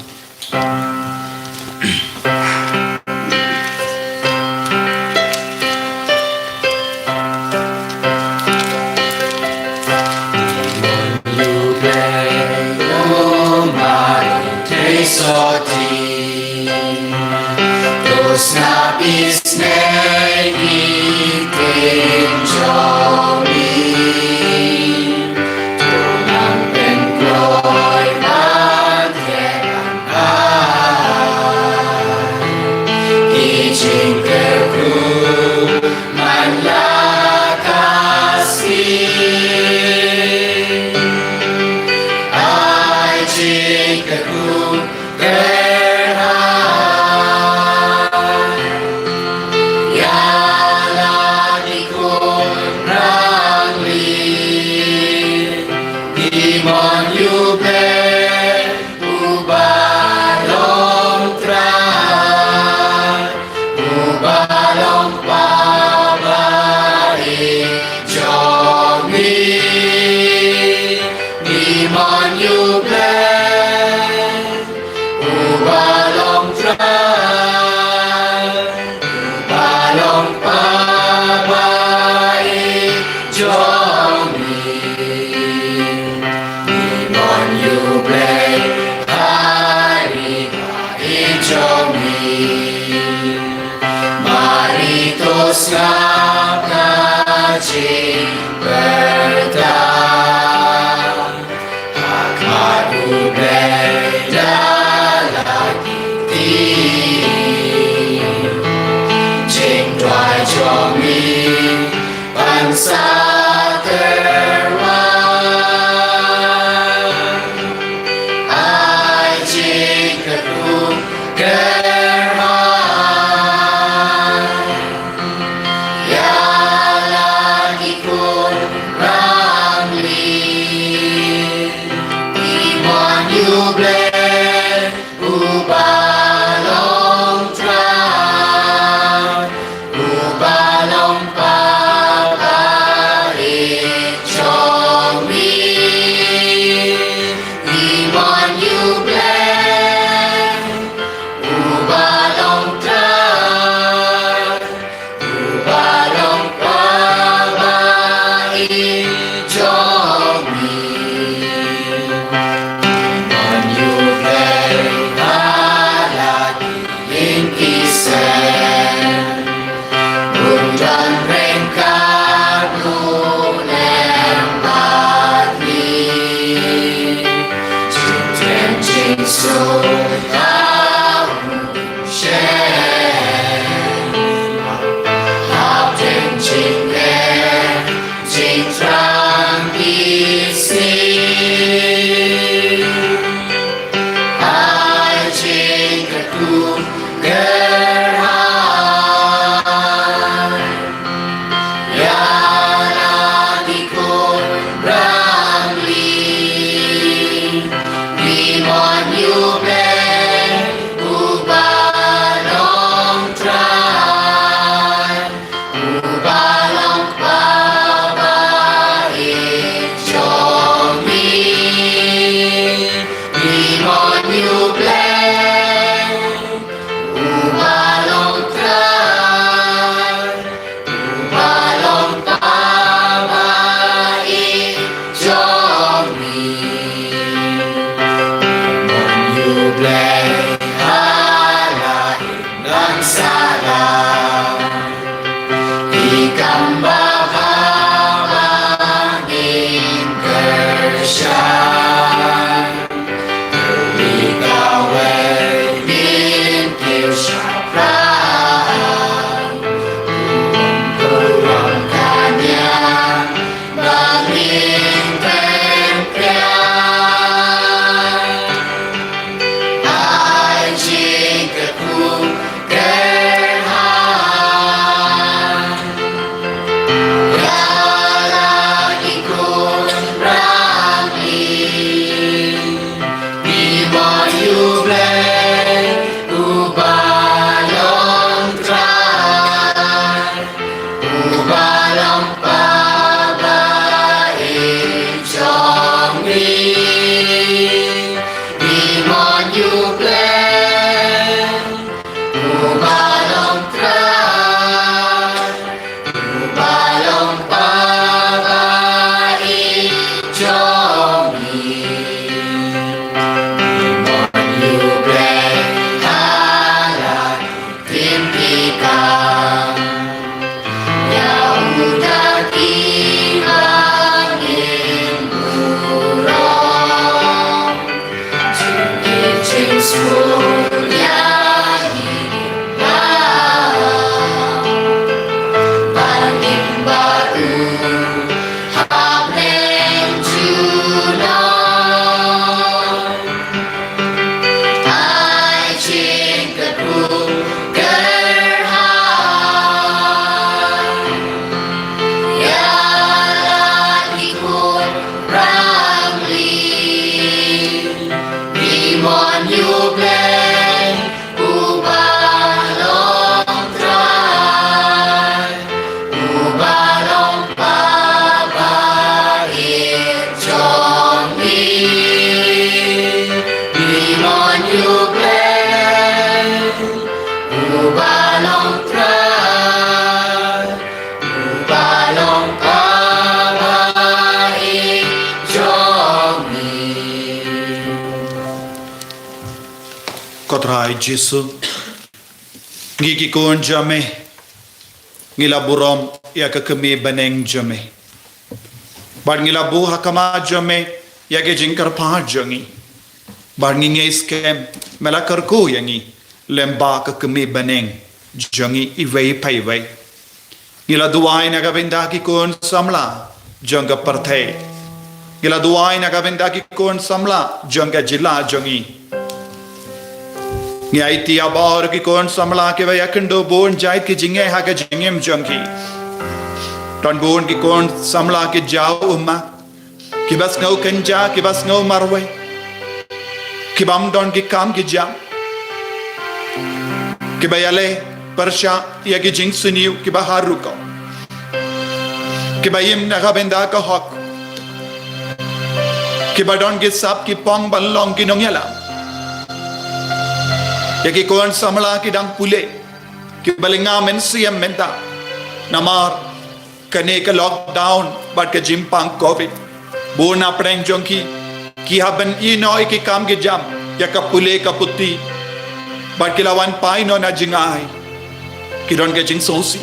Ko Trai Jisu, ngi ki khun jong me, ngi la burom ïa ka kmie bneng jong me. Bad ngi la buh ha khmat jong me ïa ki jingkyrpad jong ngi. Bad ngi ngeit skhem me la kyrkhu ïa ngi lyngba ka kmie bneng jong ngi iwei pa iwei. Ngi la duwai na ka bynta ki khun samla jong ka pyrthei. Ngi la duwai na ka bynta ki khun samla jong ka jylla jong ngi. Ngi aiti ïa baroh ki khun samla kiba ïakynduh bun jait ki jingeh ha ka jingim jong ki. Don bun ki khun samla ki jaw ummat, kiba sngew kynja, kiba sngew marwei, kibym don ki kam ki jam, kiba ïaleh pyrshah ïa ki jingsniew kiba harum, kiba im na ka bynta ka hok, kiba don ki sap ki pang ban long ki nongïalam. Ïa ki khun samla ki dang pule, kiba lynga mynsiem mynta namar kane ka lockdown bad ka jingpang covid. Bun na pdeng jong ki, ki hap ban ïehnoh ïa ki kam ki jam, ïa ka pule ka puthi, bad ki la wan phai noh na jingai. Ki don ka jingsngewsih.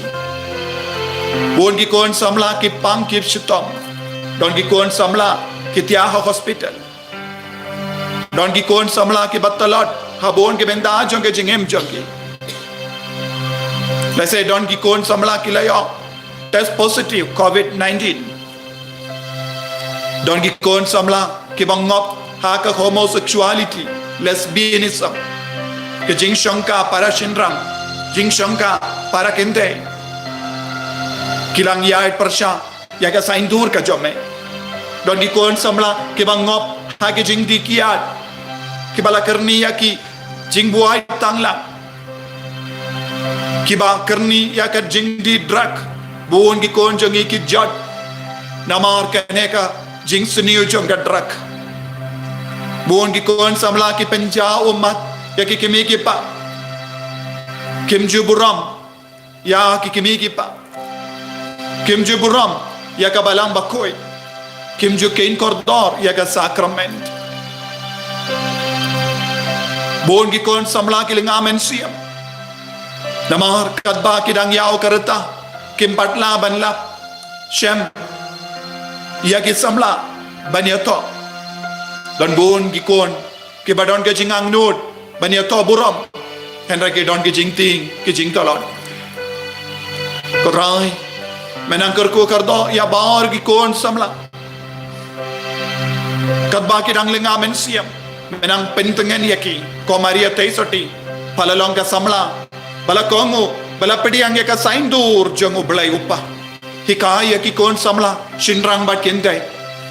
Bun ki khun samla ki pang ki shitom. Don ki khun samla ki thiah ha hospital. Don ki khun samla kiba tlot ha bun ki bynta jong ka jingim jong ki. Lehse don ki khun samla ki la ïoh test positive covid nineteen. Don ki khun samla kiba ngop ha ka homosexuality, lesbianism, ka jingshongkha para shynrang, jingshongkha para kynthei. Ki la ïaid pyrshah ïa ka saiñdur ka jong me. Don ki khun samla kiba ngop ha ki jingdih kiad, kiba la kyrni ïa ki jingbuaid tanglang, kiba kyrni ïa ka jingdih drug. Bun ki khun jong ngi ki jot namar kane ka jingsniew jong ka drug. Bun ki khun samla ki pynjaw ummat ïa ki kmie ki kpa, kim ju burom ïa ki kmie ki kpa, kim ju burom ïa ka Balang Bakhuid, kim ju kheiñ kordor ïa ka sakramen. Bun ki khun samla ki lynga mynsiem namar katba ki dang ïaw ka rta, kim pat lah ban lap shem ïa ki samla ban ïathoh. Don bun ki khun kiba don ka jingangnud ban ïathoh burom, hynrei ki don ki jingtieng ki jingtlot. Ko Trai, me nang kyrkhu kyrdoh ïa baroh ki khun samla. Katba ki dang lynga mynsiem, me nang pyntngen ïa ki. Ko Maria Theisotti, pha la long ka samla ba la kohnguh, ba la pdiang ïa ka saiñdur jong U Blei U Kpa. Hikai ïa ki khun samla shynrang bad kynthei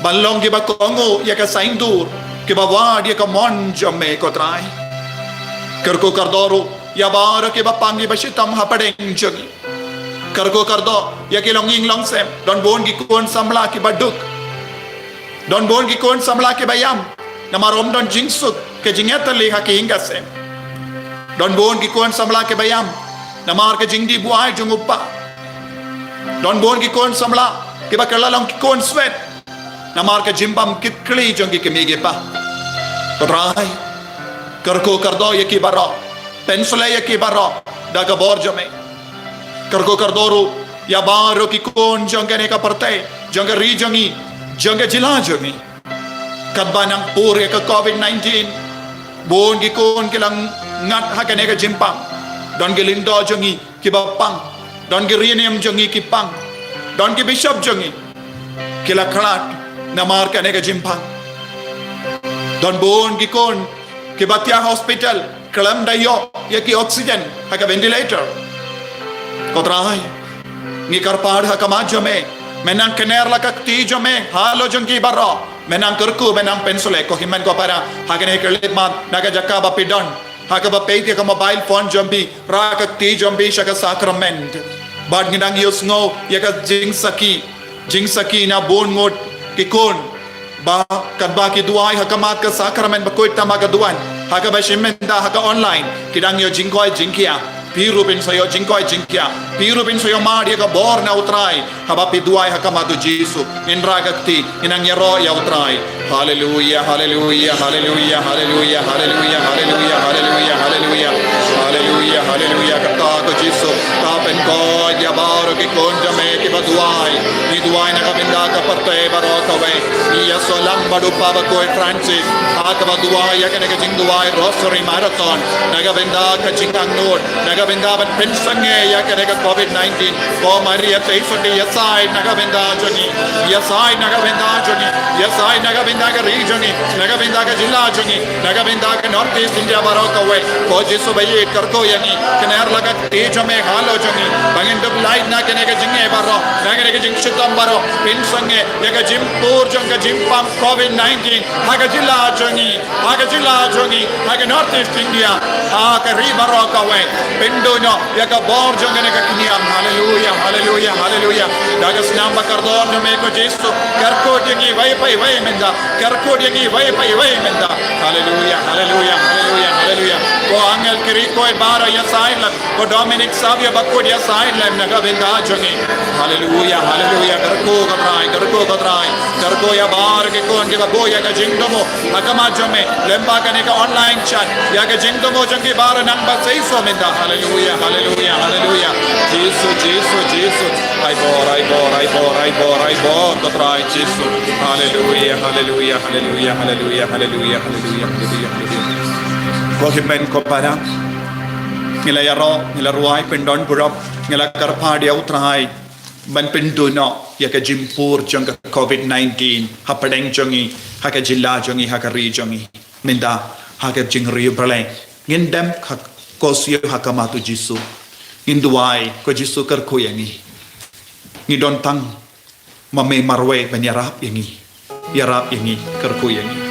ban long kiba kohnguh ïa ka saiñdur, kiba wad ïa ka mon jong me, ko Trai. Kyrkhu kyrdoh ruh ïa baroh kiba pang kiba shitom hapdeng jong ngi. Kyrkhu kyrdoh ïa ki longïing longsem. Don bun ki khun samla kiba duk. Don bun ki khun samla kiba ïam namar ym don jingsuk, ka jingïatylli ha ki ïing ka sem. Don bun ki khun samla kiba ïam namar ka jingdih buaid jong u kpa. Don bun ki khun samla kiba kylla long ki khun swet namar ka jingbym kit khlieh jong ki kmie ki kpa. Ko Trai, kyrkhu kyrdoh ïa ki baroh, pynshlei ïa ki baroh da ka bor jong me. Kyrkhu kyrdoh ruh ïa baroh ki khun jong kane ka pyrthei, jong ka ri jong ngi, jong ka jylla jong ngi. Katba nang pur ïa ka covid nineteen, bun ki khun ki la ngat ha kane ka jingpang. Don ki lyngdoh jong ngi kiba pang, don ki riewniam jong ngi ki pang, don ki bishop jong ngi ki la khlad namar kane ka jingpang. Don bun ki khun kiba thiah hospital, khlem da ïoh ïa ki oxygen ha ka ventilator. Ko Trai, ngi kyrpad ha khmat jong me, me nang kner la ka kti jong me halor jong ki baroh. Me nang kyrkhu, me nang pynshlei, ko hynmen ko para, ha kane ka khyllipmat, na ka jaka ba phi don, ha kaba peit ïa ka mobile phone jong phi, rah ka kti jong phi sha ka sakramen. Bad ngi dang ïohsngew ïa ka jingsakhi, jingsakhi na bun ngut ki khun ba katba ki duwai ha khmat ka sakramen bakhuid tang ba ka duwan, ha kaba shim bynta ha ka online, ki dang ïoh jingkoit jingkhiah. Phi ruh phin sa ïoh jingkoit jingkhiah. Phi ruh phin sa ïoh mad ïa ka bor na U Trai. Haba phi duwai ha khmat U Jisu. Ngin rah ka kti, ngin nang ïaroh ïa U Trai. Haleluia, haleluia, haleluia, haleluia, haleluia, haleluia, haleluia, haleluia. Haleluia, haleluia, kata ko Jisu. Ta pynkoit ïa baroh ki khun jong me kiba duwai. Ngi duwai na ka bynta ka pyrthei baroh kawei. Ngi ïasoh lang bad u Papa Bakhuid Francis. Ha kaba duwai ïa kane ka jingduwai Rosary Marathon. Na ka bynta ka jingangnud. Na ka bynta ban pynsangeh ïa kane ka covid nineteen. Ko Maria Theisotti, ïasaid na ka bynta jong ngi. Ïasaid na ka bynta jong ngi. Ïasaid na ka bynta ka ri jong ngi. Na ka bynta ka jylla jong ngi. Na ka bynta ka North East India baroh kawei. Ko Jisu ba ïeit, kyrkhu ïa ngi. Kner la ka kti jong me halor jong ngi. Ba ngin dup lait na kane ka jingeh baroh. Na kane ka jingshitom baroh. Pynsangeh ïa ka jingpur jong ka jingpang covid nineteen. Ha ka jylla jong ngi. Ha ka jylla jong ngi, ha ka North East India, ha ka ri baroh kawei. Pynduh noh ïa ka bor jong kane ka khñiang. Haleluia, haleluia, haleluia. Da ka snam ba kordor jong me ko Jisu. Kyrkhu ïa ngi iwei pa iwei mynta. Kyrkhu ïa ngi iwei pa iwei mynta. Haleluia, haleluia, haleluia, haleluia. Ko angel ki riewkhuid baroh ïasaid lang. Ko Dominic Savio Bakhuid ïasaid lang na ka bynta jong ngi. Haleluia, haleluia. Kyrkhu ko Trai, kyrkhu ko Trai. Kyrkhu ïa baroh ki khun kiba buh ïa ka jingthmu ha khmat jong me lyngba kane ka online chat. Ïa ka jingthmu jong ki baroh nang ba seisoh mynta. Haleluia, haleluia, haleluia. Jisu, Jisu, Jisu. Ai bor, ai bor, ai bor, ai bor, ai bor ko Trai Jisu. Haleluia, haleluia, haleluia, haleluia, haleluia, haleluia, haleluia, haleluia. Ko hynmen ko para, ngi la ïaroh, ngi la rwai pyndon burom, ngi la kyrpad ïa U Trai ban pynduh noh ïa ka jingpur jong ka covid nineteen hapdeng jong ngi, ha ka jylla jong ngi, ha ka ri jong ngi. Mynta ha ka jingriewblei ngin dem ha ko siew ha khmat U Jisu. Ngin duwai, ko Jisu kyrkhu ïa ngi. Ngi don tang ma me marwei ban ïarap ïa ngi. Ïarap ïa ngi, kyrkhu ïa ngi.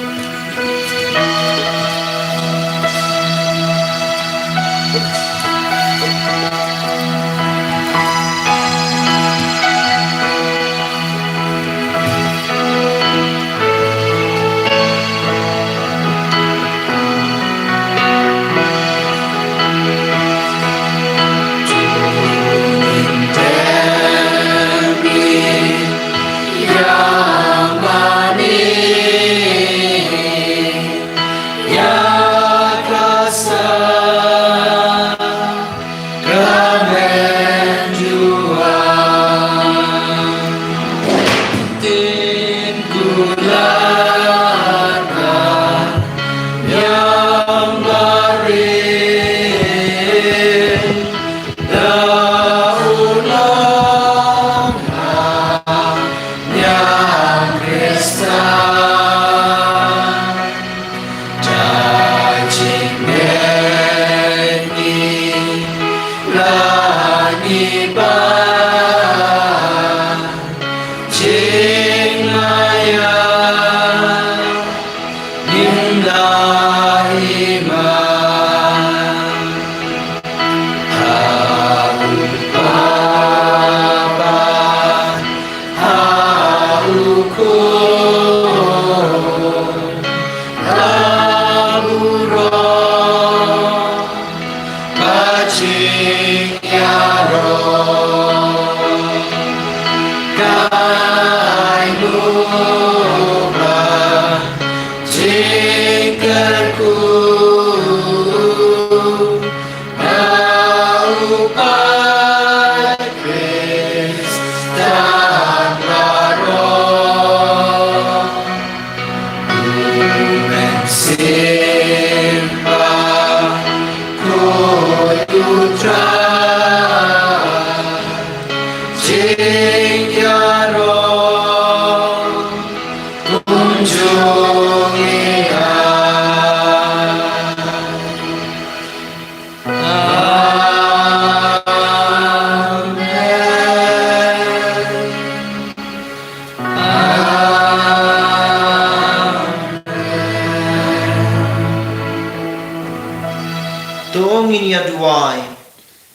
To ngin ïa duwai.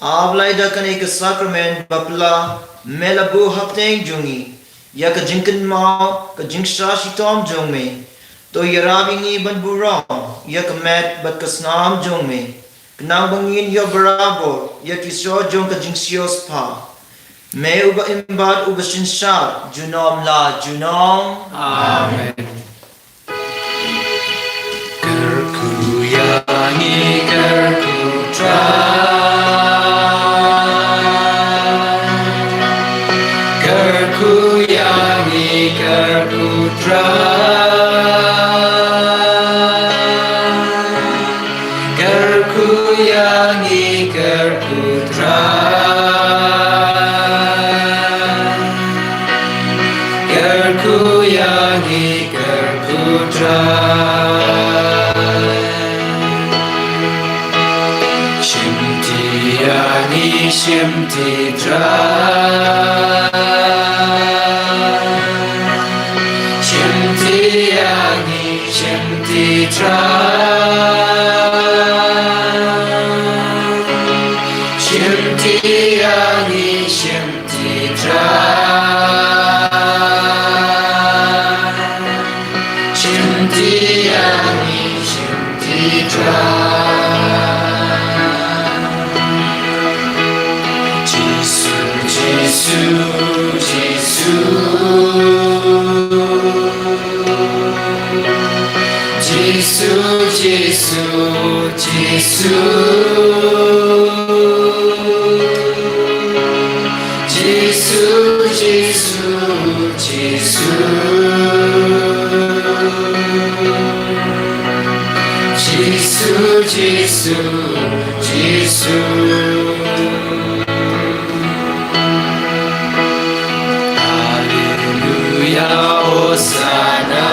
A Blei, da kane ka sakramen bapla me la buh hapdeng jong ngi ïa ka jingkynmaw ka jingshah shitom jong me. To ïarap ïa ngi ban burom ïa ka met bad ka snam jong me. Khnang ba ngin ïoh barabor ïa ki sor jong ka jingsiewspah. Me uba im bad uba synshar junom la junom. Amen. Kyrkhu ïa ngi, kyrkhu Trai. Kyrkhu ïa ngi, kyrkhu Trai. Kyrkhu ïa ngi, kyrkhu Trai. Kyrkhu ïa ngi, kyrkhu Trai. Shimti ïa ngi, shimti Trai. Shimti ïa ngi, shimti Trai. Shimti ïa ngi, shimti Trai. Shimti ïa ngi, shimti Trai. Jisu, Jisu, Jisu. Jisu, Jisu, Jisu. Jisu, Jisu, Jisu. Jisu, Jisu, Jisu. Haleluya, Hosana.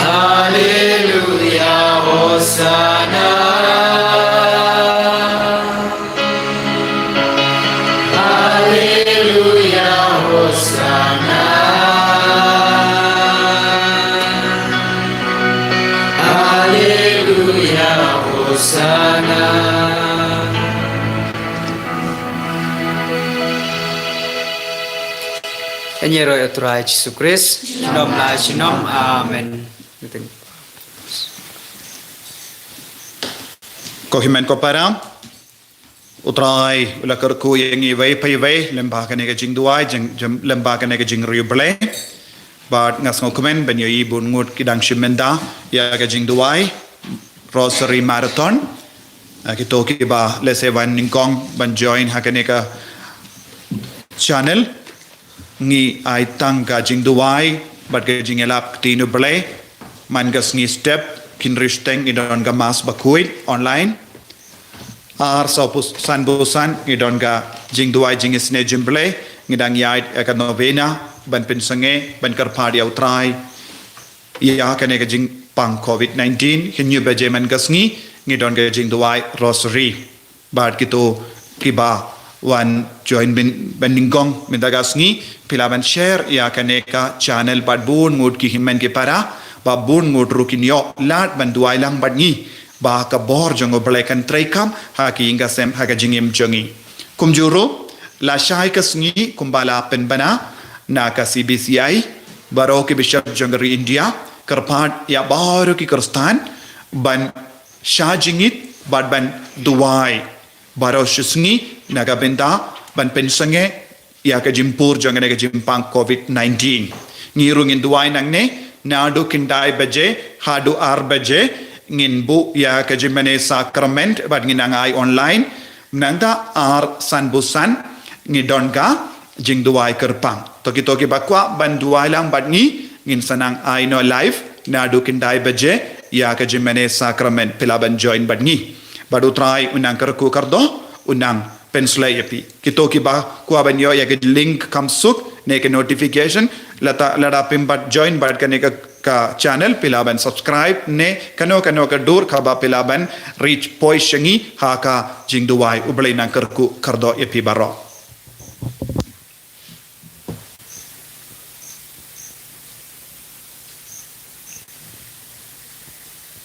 Haleluya, Hosana. Haleluya, Hosana. Haleluya, Hosana. Ïaroh ïa u Trai Jisu Khrist. Junom la junom. Amen. Ko hynmen ko para, u Trai u la kyrkhu ïa ngi iwei pa iwei lyngba kane ka jingduwai, jing, jing, lyngba kane ka jingriewblei. Bad nga sngewkmen ban ïohi bun ngut ki dang shim bynta ïa ka jingduwai Rosary Marathon. Ah, kito kiba lehse wan nyngkong ban join ha kane ka channel. Ngi ai tang ka jingduwai bad ka jingïalap ktien U Blei man ka sngi step, khynriewsteng ngi don ka Mass bakhuid online. Ar saw phew san busan ngi don ka jingduwai jingisynei jong U Blei, ngi dang ïaid ïa ka novena ban pynsangeh, ban kyrpad ïa U Trai ïa kane ka jingpang covid nineteen. Hynñiew baje man ka sngi ngi don ka jingduwai Rosary. Bad kito kiba wan join ban, ban nyngkong mynta ka sngi, phi lah ban share ïa kane ka channel bad bun ngut ki hynmen ki para, ba bun ngut ruh kin ïoh lad ban duwai lang bad ngi, ba ka bor jong U Blei kan treikam ha ki ïing ki sem, ha ka jingim jong ngi. Kumjuh ruh, lashai ka sngi kumba la pynbna na ka C B C I, baroh ki bishop jong ka ri India kyrpad ïa baroh ki Khristan ban shah jingit bad ban duwai baroh shi sngi na ka bynta ban pynsangeh ïa ka jingpur jong kane ka jingpang covid nineteen. Ngi ruh ngin duwai nangne naduh khyndai baje haduh ar baje, ngin buh ïa ka jingmane sakrament bad ngin nang ai online. Mynta ar san busan ngi don ka jingduwai kyrpang. To kito kiba kwah ban duwai lang bad ngi, ngin sa nang ai noh live naduh khyndai baje ïa ka jingmane sakrament, phi lah ban join bad ngi. Bad U Trai un nang kyrkhu kyrdoh, un nang pynshlei ïa phi. Kito kiba kwah ban ïoh ïa ka link kham suk ne ka notification, lada, lada phim pat join bad kane ka, ka channel, phi lah ban subscribe ne kano kano ka dur kaba phi lah ban reach poi sha ngi ha ka jingduwai. U Blei un nang kyrkhu kyrdoh ïa phi baroh.